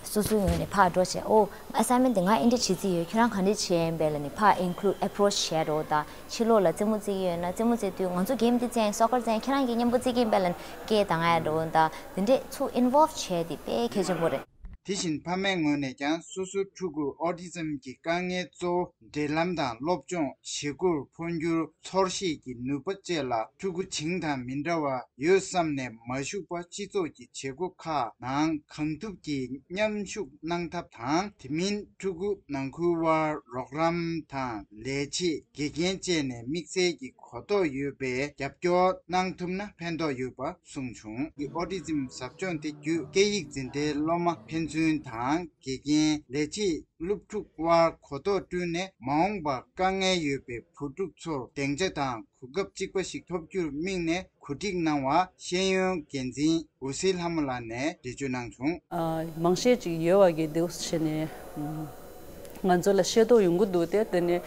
སོ་སོའི་ངོས་ནས་ཕར་འགྲོ་བྱས་ཨོ་assignment་འདི་ང་འདི་འདྲ་བྱེད་རྩིས་ཡོད་ཁྱོད་རང་ག་འདྲ་བྱེད་ཡིན་པས་ལ་ནི་ཕར་include approach་བྱས་འགྲོ་དང་། ཕྱི་ལོགས་ལ་རྩེད་མོ་རྩེ་གི་ཡོད་ན་རྩེད་མོ་རྩེ་དུས་ང་ཚོ་game་འདི་རྩེ་ཡིན་soccer་རྩེ་ཡིན་ཁྱེད་རང་གིས་མཉམ་པོ་རྩེ་གི་ཡིན་པས་ལ་སྐད་བཏང་ཡ་འགྲོ་འོང་དང་དེ་འདྲས་ཚུར་involve་བྱས་ཏེ་དཔེ་གལ་ཆེན་པོ་རེད། དེ་བཞིན་ཕ་མའི་ངོས་ནས་ཀྱང་སོ་སོའི་ཕྲུ་གུར་autism་གྱི་དཀའ་ངལ་གཙོ་བོ་འབྲེལ་ལམ་དང་སློབ་སྦྱོང་བྱེད་སྒོར་འཕོ་འགྱུར་ཚོར་ཤེས་ཀྱི་ནུས་པ་བཅས་ལ་ཕྲུ་གུ་བྱིངས་དང་མི་འདྲ་བ་ཡོད་བསམ་ནས་མ་ཞུགས་པ་སྤྱི་ཚོགས་ཀྱི་བྱེད་སྒོ་ཁག་ནང་གང་ཐུབ་ཀྱིས་མཉམ་ཞུགས་གནང་ཐབས་དང་དེ་མིན་ཕྲུ་གུ་ནང་ཁུལ་དབར་རོགས་རམ་དང་ལས་བྱེད་དགེ་རྒན་བཅས་ནས་དམིགས་བསལ་གྱི་གོ་རྟོགས་ཡོད་པའི་རྒྱབ་སྐྱོར་གནང་ཐུབ་ན་ཕན་ཐོགས་ཡོད་པ་གསུངས་བྱུང་། autism་ཟབ་སྦྱོང་དེ་བརྒྱུད་སྐད་ཡིག་འཛིན་གྲྭའི་སློབ་མ་ཕན་ཚུན་དང་དགེ་རྒན་ལས་བྱེད་སློབ་ཕྲུག་དབར་གོ་རྟོགས་བསྐྲུན་ནས་མ་འོངས་པར་དཀའ་ངལ་ཡོད་པའི་བུ་ཕྲུག་ཚོར་སྡིངས་ཆ་དང་གོ་སྐབས་གཅིག་པ་ཞིག་ཐོབ་རྒྱུར་དམིགས་ནས་གོ་སྒྲིག་གནང་བར་ཤེས་ཡོན་འགན་འཛིན་འོད་ཟེར་ལྷ་མོ་ལགས་ནས་འགྲེལ་བརྗོད་གནང་བྱུང་། ཨ། མང་ཤས་ཅིག་ཡོད་པ་གི་འདུག་བྱས་ནས་ང་ཚོ་ལ་ཤེས་རྟོགས་ཡོང་གི་འདུག་སྟེ། དེ་ནས་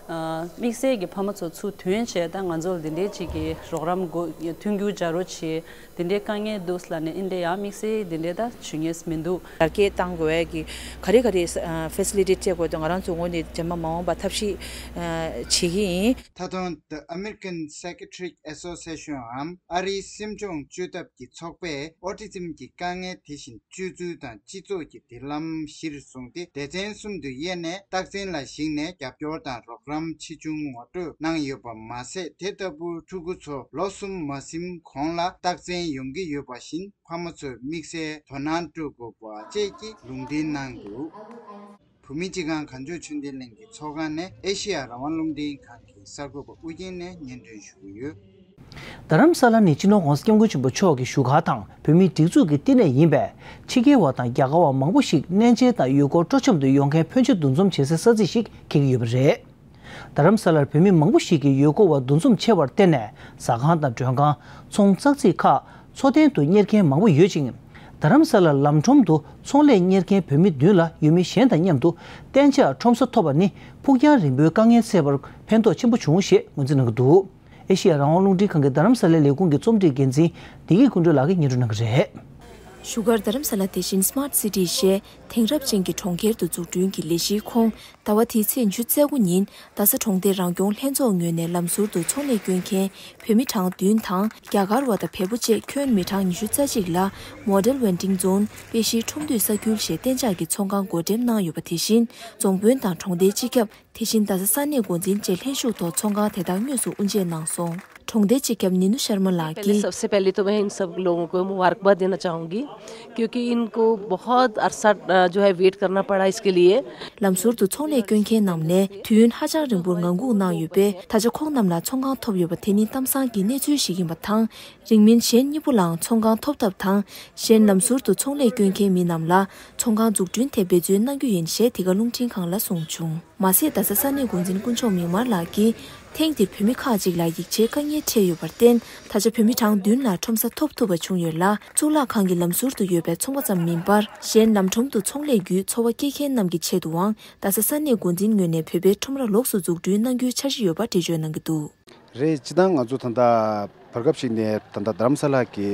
དམིགས་བསལ་གྱི་ཕ་མ་ཚོ་ཚུར་ཐོན་བྱས། ད་ང་ཚོ་ལ་འདི་འདྲའི་ཅིག་གི་རོགས་རམ་དགོས། མཐུན་འགྱུར་བྱ་རོགས་བྱེད། འདི་འདྲའི་དཀའ་ངལ་འདུག་ལབ་ནས། ཨིན་དེ་ཡང་དམིགས་བསལ་འདི་འདྲའི་ད་ཞུ་མཁན་མི་འདུག་ལག་སྐྱེས་བཏང་དགོས་ཀྱི་ག་རེ་ག་རེ་ཕེ་སི་ལི་ཊི་སྤྲད་དགོས་འདུག་ང་རང་ཚོའི་ངོས་ནས་རྗེས་མ་མ་འོངས་པ་ཐབས་ཤེས་བྱེད་ཀྱི་ཡིན། ད་དུང་The American Psychiatric Association འམ་ཨ་རིའི་སེམས་སྦྱོང་བཅོས་ཐབས་ཀྱི་ཚོགས་པས་ཨོ་ཊི་ཛིམ་གྱི་དཀའ་ངལ་དེ་བཞིན་བཅོས་ཚུལ་དང་སྤྱི་ཚོགས་ཀྱི་འབྲེལ་ལམ་གཞིར་བཟུང་སྟེ། སྡེ་ཚན་གསུམ་དུ་དབྱེ་ནས་རྟགས་མཚན་ལ་གཞིགས་ནས་རྒྱབ་སྐྱོར་དང་རོགས་རམ་ཆེ་ཆུང་ངོ་སྤྲོད་གནང་ཡོད་པ་མ་ཟད། དེ་ལྟ་བུའི་ཕྲུ་གུ་ཚོ་ལོ་གསུམ་མ་ཟིན་གོང་ལ་རྟགས་མཚན་ཡོང་གི་ཡོད་པ་བཞིན། ཕ་མ་ཚོས་དམིགས་བསལ་དོ་སྣང་སྤྲོད་དགོས་པ་བཅས་ཀྱི་ལུང་འདྲེན་གནང་འདུག་བོད་མིའི་སྤྱི་ཁང་གངས་ལྗོངས་ཆོས་ལྡན་གླིང་གི་ཚོགས་ཁང་ནས་ཨེ་ཤེ་ཡ་རང་དབང་རླུང་འཕྲིན་ཁང་གི་གསར་འགོད་པ་ཨུ་རྒྱན་ནས་སྙན་སྒྲོན་ཞུ་གི་ཡོད། རྡ་རམ་ས་ལ་ནི་སྤྱི་ནོར་༸གོང་ས་༸སྐྱབས་མགོན་ཆེན་པོ་མཆོག་གི་བཞུགས་སྒར་དང་། བོད་མིའི་སྒྲིག་འཛུགས་ཀྱི་བསྟི་གནས་ཡིན་པས། ཕྱི་རྒྱལ་བ་དང་རྒྱ་གར་བ་མང་པོ་ཞིག་གནས་མཇལ་དང་ཡུལ་སྐོར་སྤྲོ་འཆམ་དུ་ཡོང་མཁན་ཕོན་ཆེ་འདུ་འཛོམས་བྱེད་སའི་ས་ཚིགས་ཤིག་འཁེལ་གྱི་ཡོད་པ་རེད། རྡ་རམ་ས་ལར་བོད་མི་མང་པོ་ཞིག་གིས་ཡུལ་སྐོར་བ་འདུ་འཛོམས་ཆེ་བར་བརྟེན་ནས། ཟ་ཁང་དང་མགྲོན་ཁང་། ཚོང་ཙག་ཙིག་ཁག་འཚོ་རྟེན་དུ་གཉེར་མཁན་མང་པོ་ཡོད་ཅིང་། རྡ་རམ་ས་ལར་ལམ་ཁྲོམ་དུ་ཚོང་ལས་གཉེར་མཁན་བོད་མི་མདུན་ལ་ཡུལ་མི་གཞན་དང་མཉམ་དུ་གཏན་འཇགས་ཁྲོམ་ས་ཐོབ་པ་ནི། ཕུགས་རྒྱང་རིང་པོའི་དཀའ་ངལ་སེལ་བར་ཕན་ཐོགས་ཆེན་པོ་བྱུང་ཞེས་ངོས་འཛིན་གནང་གི་འདུག་ཨེ་ཤེ་ཡ་རང་དབང་རླུང་འཕྲིན་ཁང་གི་རྡ་རམ་ས་ལའི་ལས་ཁུངས་ཀྱི་རྩོམ་སྒྲིག་འགན་འཛིན་བདེ་སྐྱིད་ཀུན་གྲོལ་ལགས་ཀྱིས་སྙན་སྒྲོན་གནང་གི་རེད། བཞུགས་སྒར་རྡ་རམ་ས་ལ་དེ་བཞིན་Smart City ཞེས་དེང་རབས་ཅན་གྱི་གྲོང་ཁྱེར་དུ་འཛུགས་སྐྲུན་གྱི་ལས་གཞིའི་ཁོངས། ཟླ་བ་འདིའི་ཚེས་ཉི་ཤུ་རྩ་དགུ་ཉིན་རྡ་ས་གྲོང་སྡེ་རང་སྐྱོང་ལྷན་ཚོགས་ངོས་ནས་ལམ་ཟུར་དུ་ཚོང་ལས་སྐྱོན་མཁན་བོད་མི་གྲངས་བདུན་དང་། རྒྱ་གར་བ་དང་བལ་པོ་བཅས་ཁྱོན་མི་གྲངས་ཉི་ཤུ་རྩ་གཅིག་ལ་Model Vending Zone དཔེ་གཞིའི་ཁྲོམ་སྡོད་ས་ཁུལ་ཞེས་གཏན་འཇགས་ཀྱི་ཚོང་ཁང་བགོ་འགྲེམས་གནང་ཡོད་པ། དེ་བཞིན་རྫོང་དཔོན་དང་གྲོང་སྡེའི་སྤྱི་ཁྱབ། དེ་བཞིན་རྡ་ས་ས་གནས་འགོ་འཛིན་བཅས་ལྷན་ཞུགས་ཐོག་ཚོང་ཁང་དེ་དག་དངོས་སུ་དབུ་འབྱེད་གནང་སོང་། གྲོང་སྡེའི་སྤྱི་ཁྱབ་ནི་ནུ་ཤར་མ་ལགས་ཀྱིས། पहले सबसे पहले तो मैं इन सब लोगों को मुबारकबाद देना चाहूँगी, क्योंकि इनको बहुत अरसा, अ, जो है, वेट करना पड़ा इसके लिए। ལམ་ཟུར་དུ་ཚོང་ལས་སྐྱོན་མཁན་རྣམས་ནས་དུས་ཡུན་ཧ་ཅང་རིང་པོར་ངང་སྒུག་གནང་ཡོད་པས། ད་ཆ་ཁོང་རྣམས་ལ་ཚོང་ཁང་ཐོབ་ཡོད་པ་དེ་ནི་གཏམ་བཟང་གི་གནས་ཚུལ་ཞིག་ཡིན་པ་དང་། རིང་མིན་གཞན་གཉིས་པོ་ལའང་ཚོང་ཁང་ཐོབ་ཐབས་དང་། གཞན་ལམ་ཟུར་དུ་ཚོང་ལས་སྐྱོན་མཁན་མི་རྣམས་ལ་ཚོང་ཁང་འཛུགས་སྐྲུན་ཐད་འབད་བརྩོན་གནང་རྒྱུ་ཡིན་ཞེས་དེ་ག་རླུང་འཕྲིན་ཁང་ལ་གསུངས་བྱུང་། མ་ཟད། རྡ་ས་ས་གནས་འགོ་འཛིན་དཀོན་མཆོག་མིག་དམར་ལགས་ཀྱིས། ཐེངས་འདིར་བོད་མི་ཁག་ཅིག་ལ་ཡིག་ཆའི་དཀའ་ངལ་འཕྲད་ཡོད་པར་བརྟེན། ད་ཆ་བོད་མི་གྲངས་བདུན་ལ་ཁྲོམ་ས་ཐོབ་ཐུབ་པ་བྱུང་ཡོད་ལ། གཙུག་ལག་ཁང་གི་ལམ་ཟུར་དུ་ཡོད་པའི་ཚོང་པ་ཙམ་མིན་པར། གཞན་ལམ་ཁྲོམ་དུ་ཚོང་ལས་བརྒྱུད་འཚོ་བ་སྐྱེལ་མཁན་རྣམས་ཀྱི་ཆེད་དུའང་། རྡ་ས་ས་གནས་འགོ་འཛིན་ངོས་ནས་བོད་པའི་ཁྲོམ་ར་ལོགས་སུ་འཛུགས་སྐྲུན་གནང་རྒྱུའི་འཆར་གཞི་ཡོད་པ་འགྲེལ་བརྗོད་གནང་གི་འདུག་རེད། སྤྱིར་བཏང་ང་ཚོ་ད་ལྟ་བར་སྐབས་ཤིག་ནས་ད་ལྟ་རྡ་རམ་ས་ལ་གི་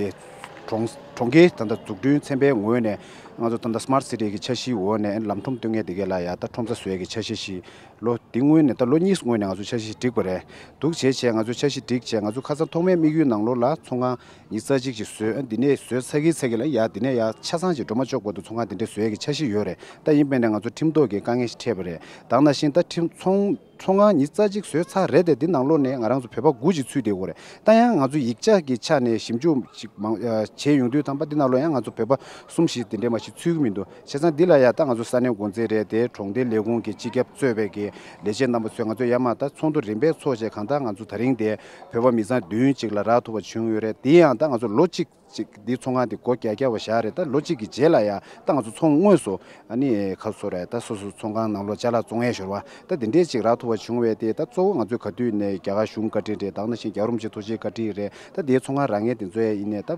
གྲོང་གྲོང་ཁྱེར་ད་ལྟ་འཛུགས་སྐྲུན་ཚན་པའི་ངོས་ནས་ང་ཚོ་ད་ལྟ་Smart City གི་འཆར་གཞིའི་འོག་ནས་ལམ་ཁྲོམ་སྟོན་མཁན་དེ་གས་ལ་ཡ་ད་ཁྲོམ་ས་བཟོ་ཡས་ཀྱི་འཆར་གཞི་ཞིག་ལོ་འདི་སྔོན་ནས་ད་ལོ་གཉིས་སྔོན་ནས་ང་ཚོ་འཆར་གཞི་བསྒྲིགས་པ་རེད་འདུག་བྱས་བྱས་ང་ཚོ་འཆར་གཞི་བསྒྲིགས་བྱས་ང་ཚོ་ཁ་སང་ཐོག་མའི་དམིགས་ཡུལ་ནང་ལོགས་ལ་ཚོང་ཁང་ཉི་ཤུ་རྩ་གཅིག་ཅིག་བཟོས། འདི་ནས་བཟོས་ཚར་གི་ཚར་གི་ལ་ཡ་འདི་ནས་ཡ་ཆ་ཚང་ཅིག་འགྲོ་མ་ཆོག་བར་དུ་ཚོང་ཁང་དེ་འདྲས་བཟོ་ཡས་ཀྱི་འཆར་གཞི་ཡོད་རེད། ད་ཡིན་པས་ན་ང་ཚོ་ཁྲིམས་ཐོག་གི་དཀའ་ངལ་ཞིག་འཕྲད་པ་རེད། ད་ནང་བཞིན་ད་ཁྲིམས་ཚོང་ཚོང་ཁང་ཉི་ཤུ་རྩ་གཅིག་བཟོས་ཚར་རེད་དེ། འདི་ནང་ལོགས་ནས་ང་རང་ཚོ་བོད་པ་དགུ་ཅིག་ཚུད་བསྡད་ཡོད་རེད། ད་ཡང་ང་ཚོ་ཡིག་ཆ་གི་ཆ་ནས་ཞིབ་འཇུག་ཅིག་མང་ཨ་བྱས་ཡོང་དུས་ཙམ་པ་འདི་ནང་ལོགས་ཡང་ང་ཚོ་བོད་པ་གསུམ་བཞི་དེ་འདྲས་མ་ཞིག་ཚུད་ཀྱི་མི་འདུག་བྱས་ཙང་འདི་ལ་ཡང་ད་ང་ཚོ་ས་གནས་འགོ་འཛིན་རེད་དེ། གྲོང་སྡེ་ལས་ཁུངས་ཀྱི་སྤྱི་ཁྱབ་གཙོས་པའི་གི་ལས་བྱེད་རྣམ་པ་ཚོས་ང་ཚོ་ཡར་མར་ད་ཚོགས་འདུ་རིམ་པས་ཚོགས་བྱས། གང་ལྟར་ང་ཚོ་ད་རིང་དེ་བོད་པ་མི་ཚང་བདུན་ཅིག་ལ་རག་ཐུབ་པ་བྱུང་ཡོད་རེད། དེ་ཡང་ད་ང་ཚོ་ལོ་གཅིག་ཅིག་འདི་ཚོང་ཁང་འདི་སྒོ་རྒྱག་རྒྱག་པ་བཞག་རེད། ད་ལོ་གཅིག་གི་རྗེས་ལ་ཡ་ད་ང་ཚོ་ཚོང་དངོས་སུ་ཨ་ནི་ཁ་སོ་རེད། ད་སོ་སོ་ཚོང་ཁང་ནང་ལོགས་ཅ་ལག་བཙོང་ཡས་ཞོར་བ་ད་འདི་འདྲས་ཅིག་རག་ཐུབ་པ་བྱུང་བས་དེ། ད་གཙོ་བོ་ང་ཚོས་ག་དུས་ནས་རྒྱ་གར་གཞུང་བཀའ་དྲིན་རེད། ད་ནང་བཞིན་རྒྱལ་བ་རིན་པོ་ཆེ་ཐུགས་རྗེ་བཀའ་དྲིན་རེད། ད་འདིའི་ཚོང་ཁང་རག་མཁན་དེ་ཚོ་ཡ་ཡིན་ནས་ད་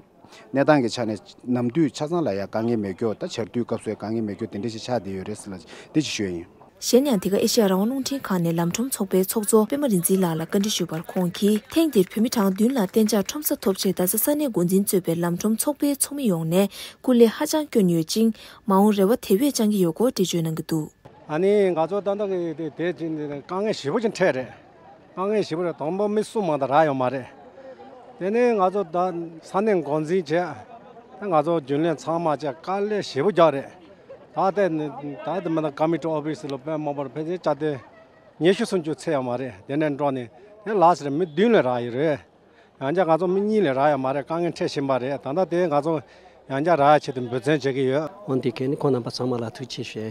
གནས་སྟངས་ཀྱི་ཆ་ནས་ནམ་དུས་ཆ་ཚང་ལ་ཡ་དཀའ་ངལ་མེད་སྐྱོ། ད་ཆར་དུས་སྐབས་སུ་ཡ་དཀའ་ངལ་མེད་སྐྱོ་དེ་འདྲས་ཞིག་ཆགས་བསྡད་ཡོད་རེད་ཟེར་ལ་དེ་ཅིག་ཞུ་ཡ་ཡིན། གཞན་ཡང་། འདི་ག་ཨེ་ཤེ་ཡ་རང་དབང་རླུང་འཕྲིན་ཁང་ནས་ལམ་ཁྲོམ་ཚོགས་པའི་ཚོགས་གཙོ་པད་མ་རིག་འཛིན་ལགས་ལ་བཀའ་འདྲི་ཞུས་པར། ཁོང་གིས་ཐེངས་འདིར་བོད་མི་གྲངས་བདུན་ལ་གཏན་འཇགས་ཁྲོམ་ས་ཐོབ་ཆེད། རྡ་ས་ས་གནས་འགོ་འཛིན་གཙོས་པའི་ལམ་ཁྲོམ་ཚོགས་པའི་ཚོགས་མི་ཡོངས་ནས་སྐུ་ལས་ཧ་ཅང་བསྐྱོན་ཡོད་ཅིང་། མ་འོངས་རེ་བ་དེ་བས་བཅང་གི་ཡོད་སྐོར་འགྲེལ་བརྗོད་གནང་གི་འདུག་ཨ་ནི་ང་ཚོ་ད་ལྟ་གི་དེ་དེ་དཀའ་ངལ་ཞེ་པོ་ཅིག་འཕྲད་རེད། དཀའ་ངལ་ཞེ་པོ་རེད། དང་པོ་མི་གསུམ་མ་གཏོགས་རག་ཡོད་མ་རེད། དེ་ནས་ང་ཚོ་ད་ས་གནས་འགོ་འཛིན་བྱས། ད་ང་ཚོ་རྒྱུན་ལས་ཚང་མ་བྱས་དཀའ་ལས་ཞེ་པོ་རྒྱག་རེད། ད་ལྟ་ནི་ད་ལྟ་མི་ད་ཀ་མི་ཊི་ཨོ་ཕི་སི་ལ་དཔེ་མང་པོར་ཕལ་ཆེར་བཅའ་སྡོད་ཉི་ཤུ་སུམ་ཅུ་ཚད་ཡོད་མ་རེད། དེ་ནས་འགྲོ་ནས་དེ་ལ་ཟེར་མི་བདུན་ལས་རག་ཡོད་རེད། ཡང་བསྐྱར་ང་ཚོ་མི་གཉིས་ལས་རག་ཡོད་མ་རེད། དཀའ་ངལ་འཕྲད་བཞིན་པ་རེད། ད་ལྟ་དེ་ང་ཚོ་ཡང་བསྐྱར་རག་ཡ་ཆེད་དུ་འབད་བརྩོན་བྱེད་ཀྱི་ཡོད། འོན་ཏེ་གལ་ནི་ཁོང་རྣམ་པ་ཚང་མ་ལ་ཐུགས་རྗེ་ཆེ་ཞུ།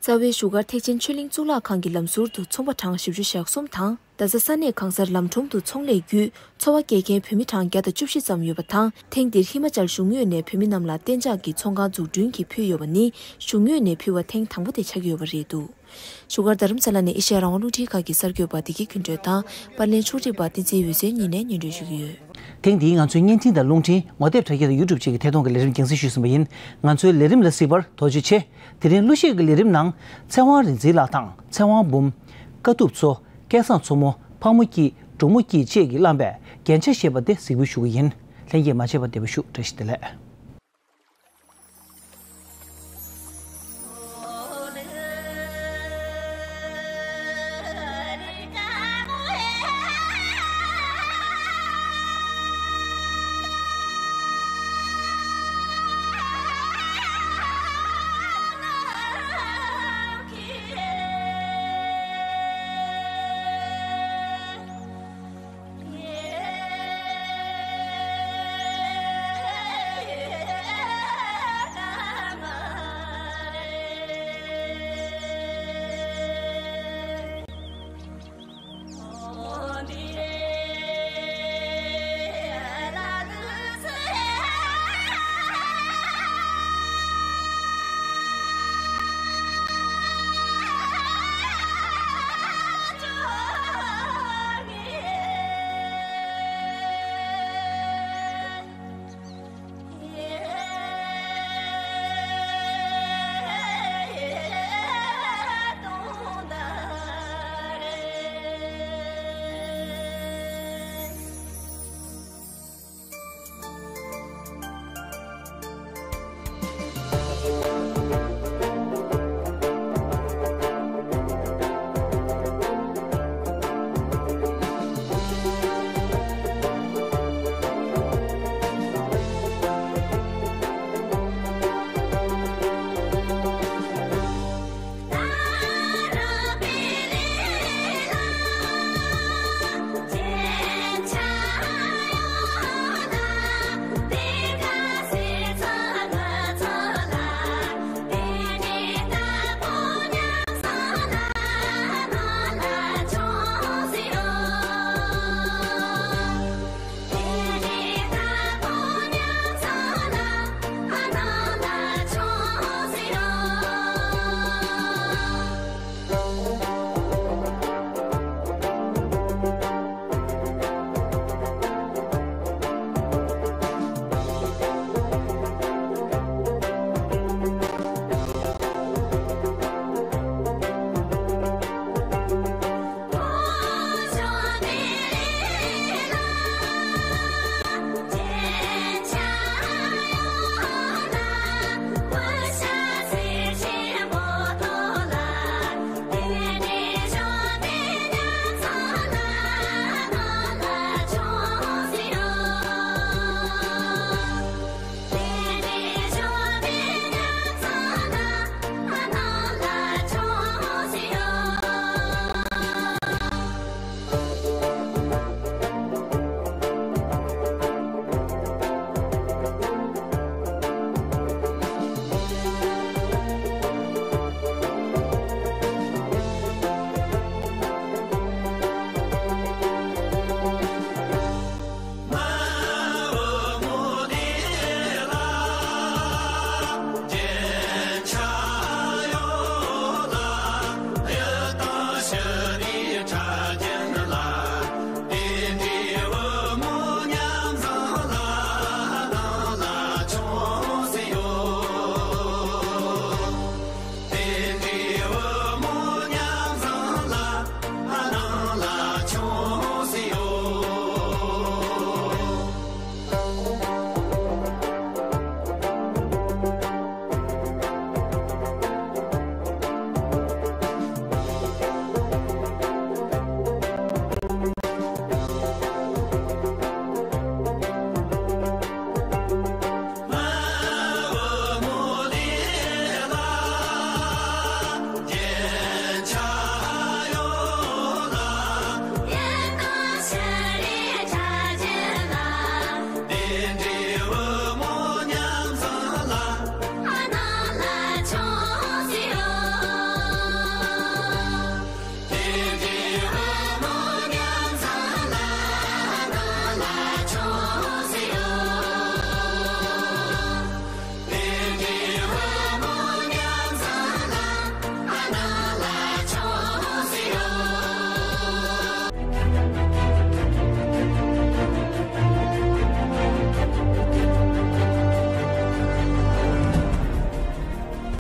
རྩ་བའི་བཞུགས་སྒར་ཐེག་ཆེན་ཆོས་གླིང་གཙུག་ལག་ཁང་གི་ལམ་ཟུར་དུ་ཚོང་པ་གྲངས་བཞི་བཅུ་ཞེ་གསུམ་དང་། རྡ་ས་ས་གནས་གང་སར་ལམ་ཁྲོམ་དུ་ཚོང་ལས་བརྒྱུད་འཚོ་བ་སྐྱེལ་མཁན་བོད་མི་གྲངས་བརྒྱ་དང་བཅུ་བཞི་ཙམ་ཡོད་པ་དང་། ཐེངས་འདིར་ཧི་མ་ཅལ་གཞུང་ངོས་ནས་བོད་མི་རྣམས་ལ་གཏན་འཇགས་ཀྱི་ཚོང་ཁང་འཛུགས་སྐྲུན་གྱིས་ཕུལ་ཡོད་པ་ནི། གཞུང་ངོས་ནས་ཕུལ་བ་ཐེངས་དང་པོ་དེ་ཆགས་ཀྱི་ཡོད་པ་རེད་འདུག་བཞུགས་སྒར་རྡ་རམ་ས་ལ་ནས་ཨེ་ཤེ་ཡ་རང་དབང་རླུང་འཕྲིན་ཁང་གི་གསར་འགོད་པ་བདེ་སྐྱིད་ཀུན་གྲོལ་དང་པར་ལེན་ཕྱོགས་སྒྲིག་པ་བསྟན་འཛིན་འོད་ཟེར་གཉིས་ནས་སྙན་སྒྲོན་ཞུ་གི་ཡོད། ཐེངས་འདིའི་ང་ཚོའི་བརྙན་འཕྲིན་དང་རླུང་འཕྲིན། ངོ་དེབ་དྲ་རྒྱ་དང་ཡུ་ཊུབ་བཅས་ཀྱི་ཐད་གཏོང་གི་ལས་རིམ་རྒྱང་སྲིང་ཞུས་ཟིན་པ་ཡིན། ང་ཚོའི་ལས་རིམ་ལ་གཟིགས་པར་ཐུགས་རྗེ་ཆེ། དེ་རིང་གླུ་གཞས་ཀྱི་ལས་རིམ་ནང་ཚེ་དབང་རིག་འཛིན་ལགས་དང་ཚེ་དབང་འབུམ། དཀའ་ཐུབ་མཚོ། སྐལ་བཟང་མཚོ་མོ་ཕག་མོ་སྐྱིད་འབྲུག་མོ་སྐྱིད་བཅས་ཀྱིས་བླངས་པའི་རྒྱན་ཆ་ཞེས་པ་དེ་གཟིགས་འབུལ་ཞུ་གི་ཡིན། ལྷན་རྒྱས་མ་ཆད་པར་བདེ་པོ་བཞུགས། བཀྲ་ཤིས་བདེ་ལེགས།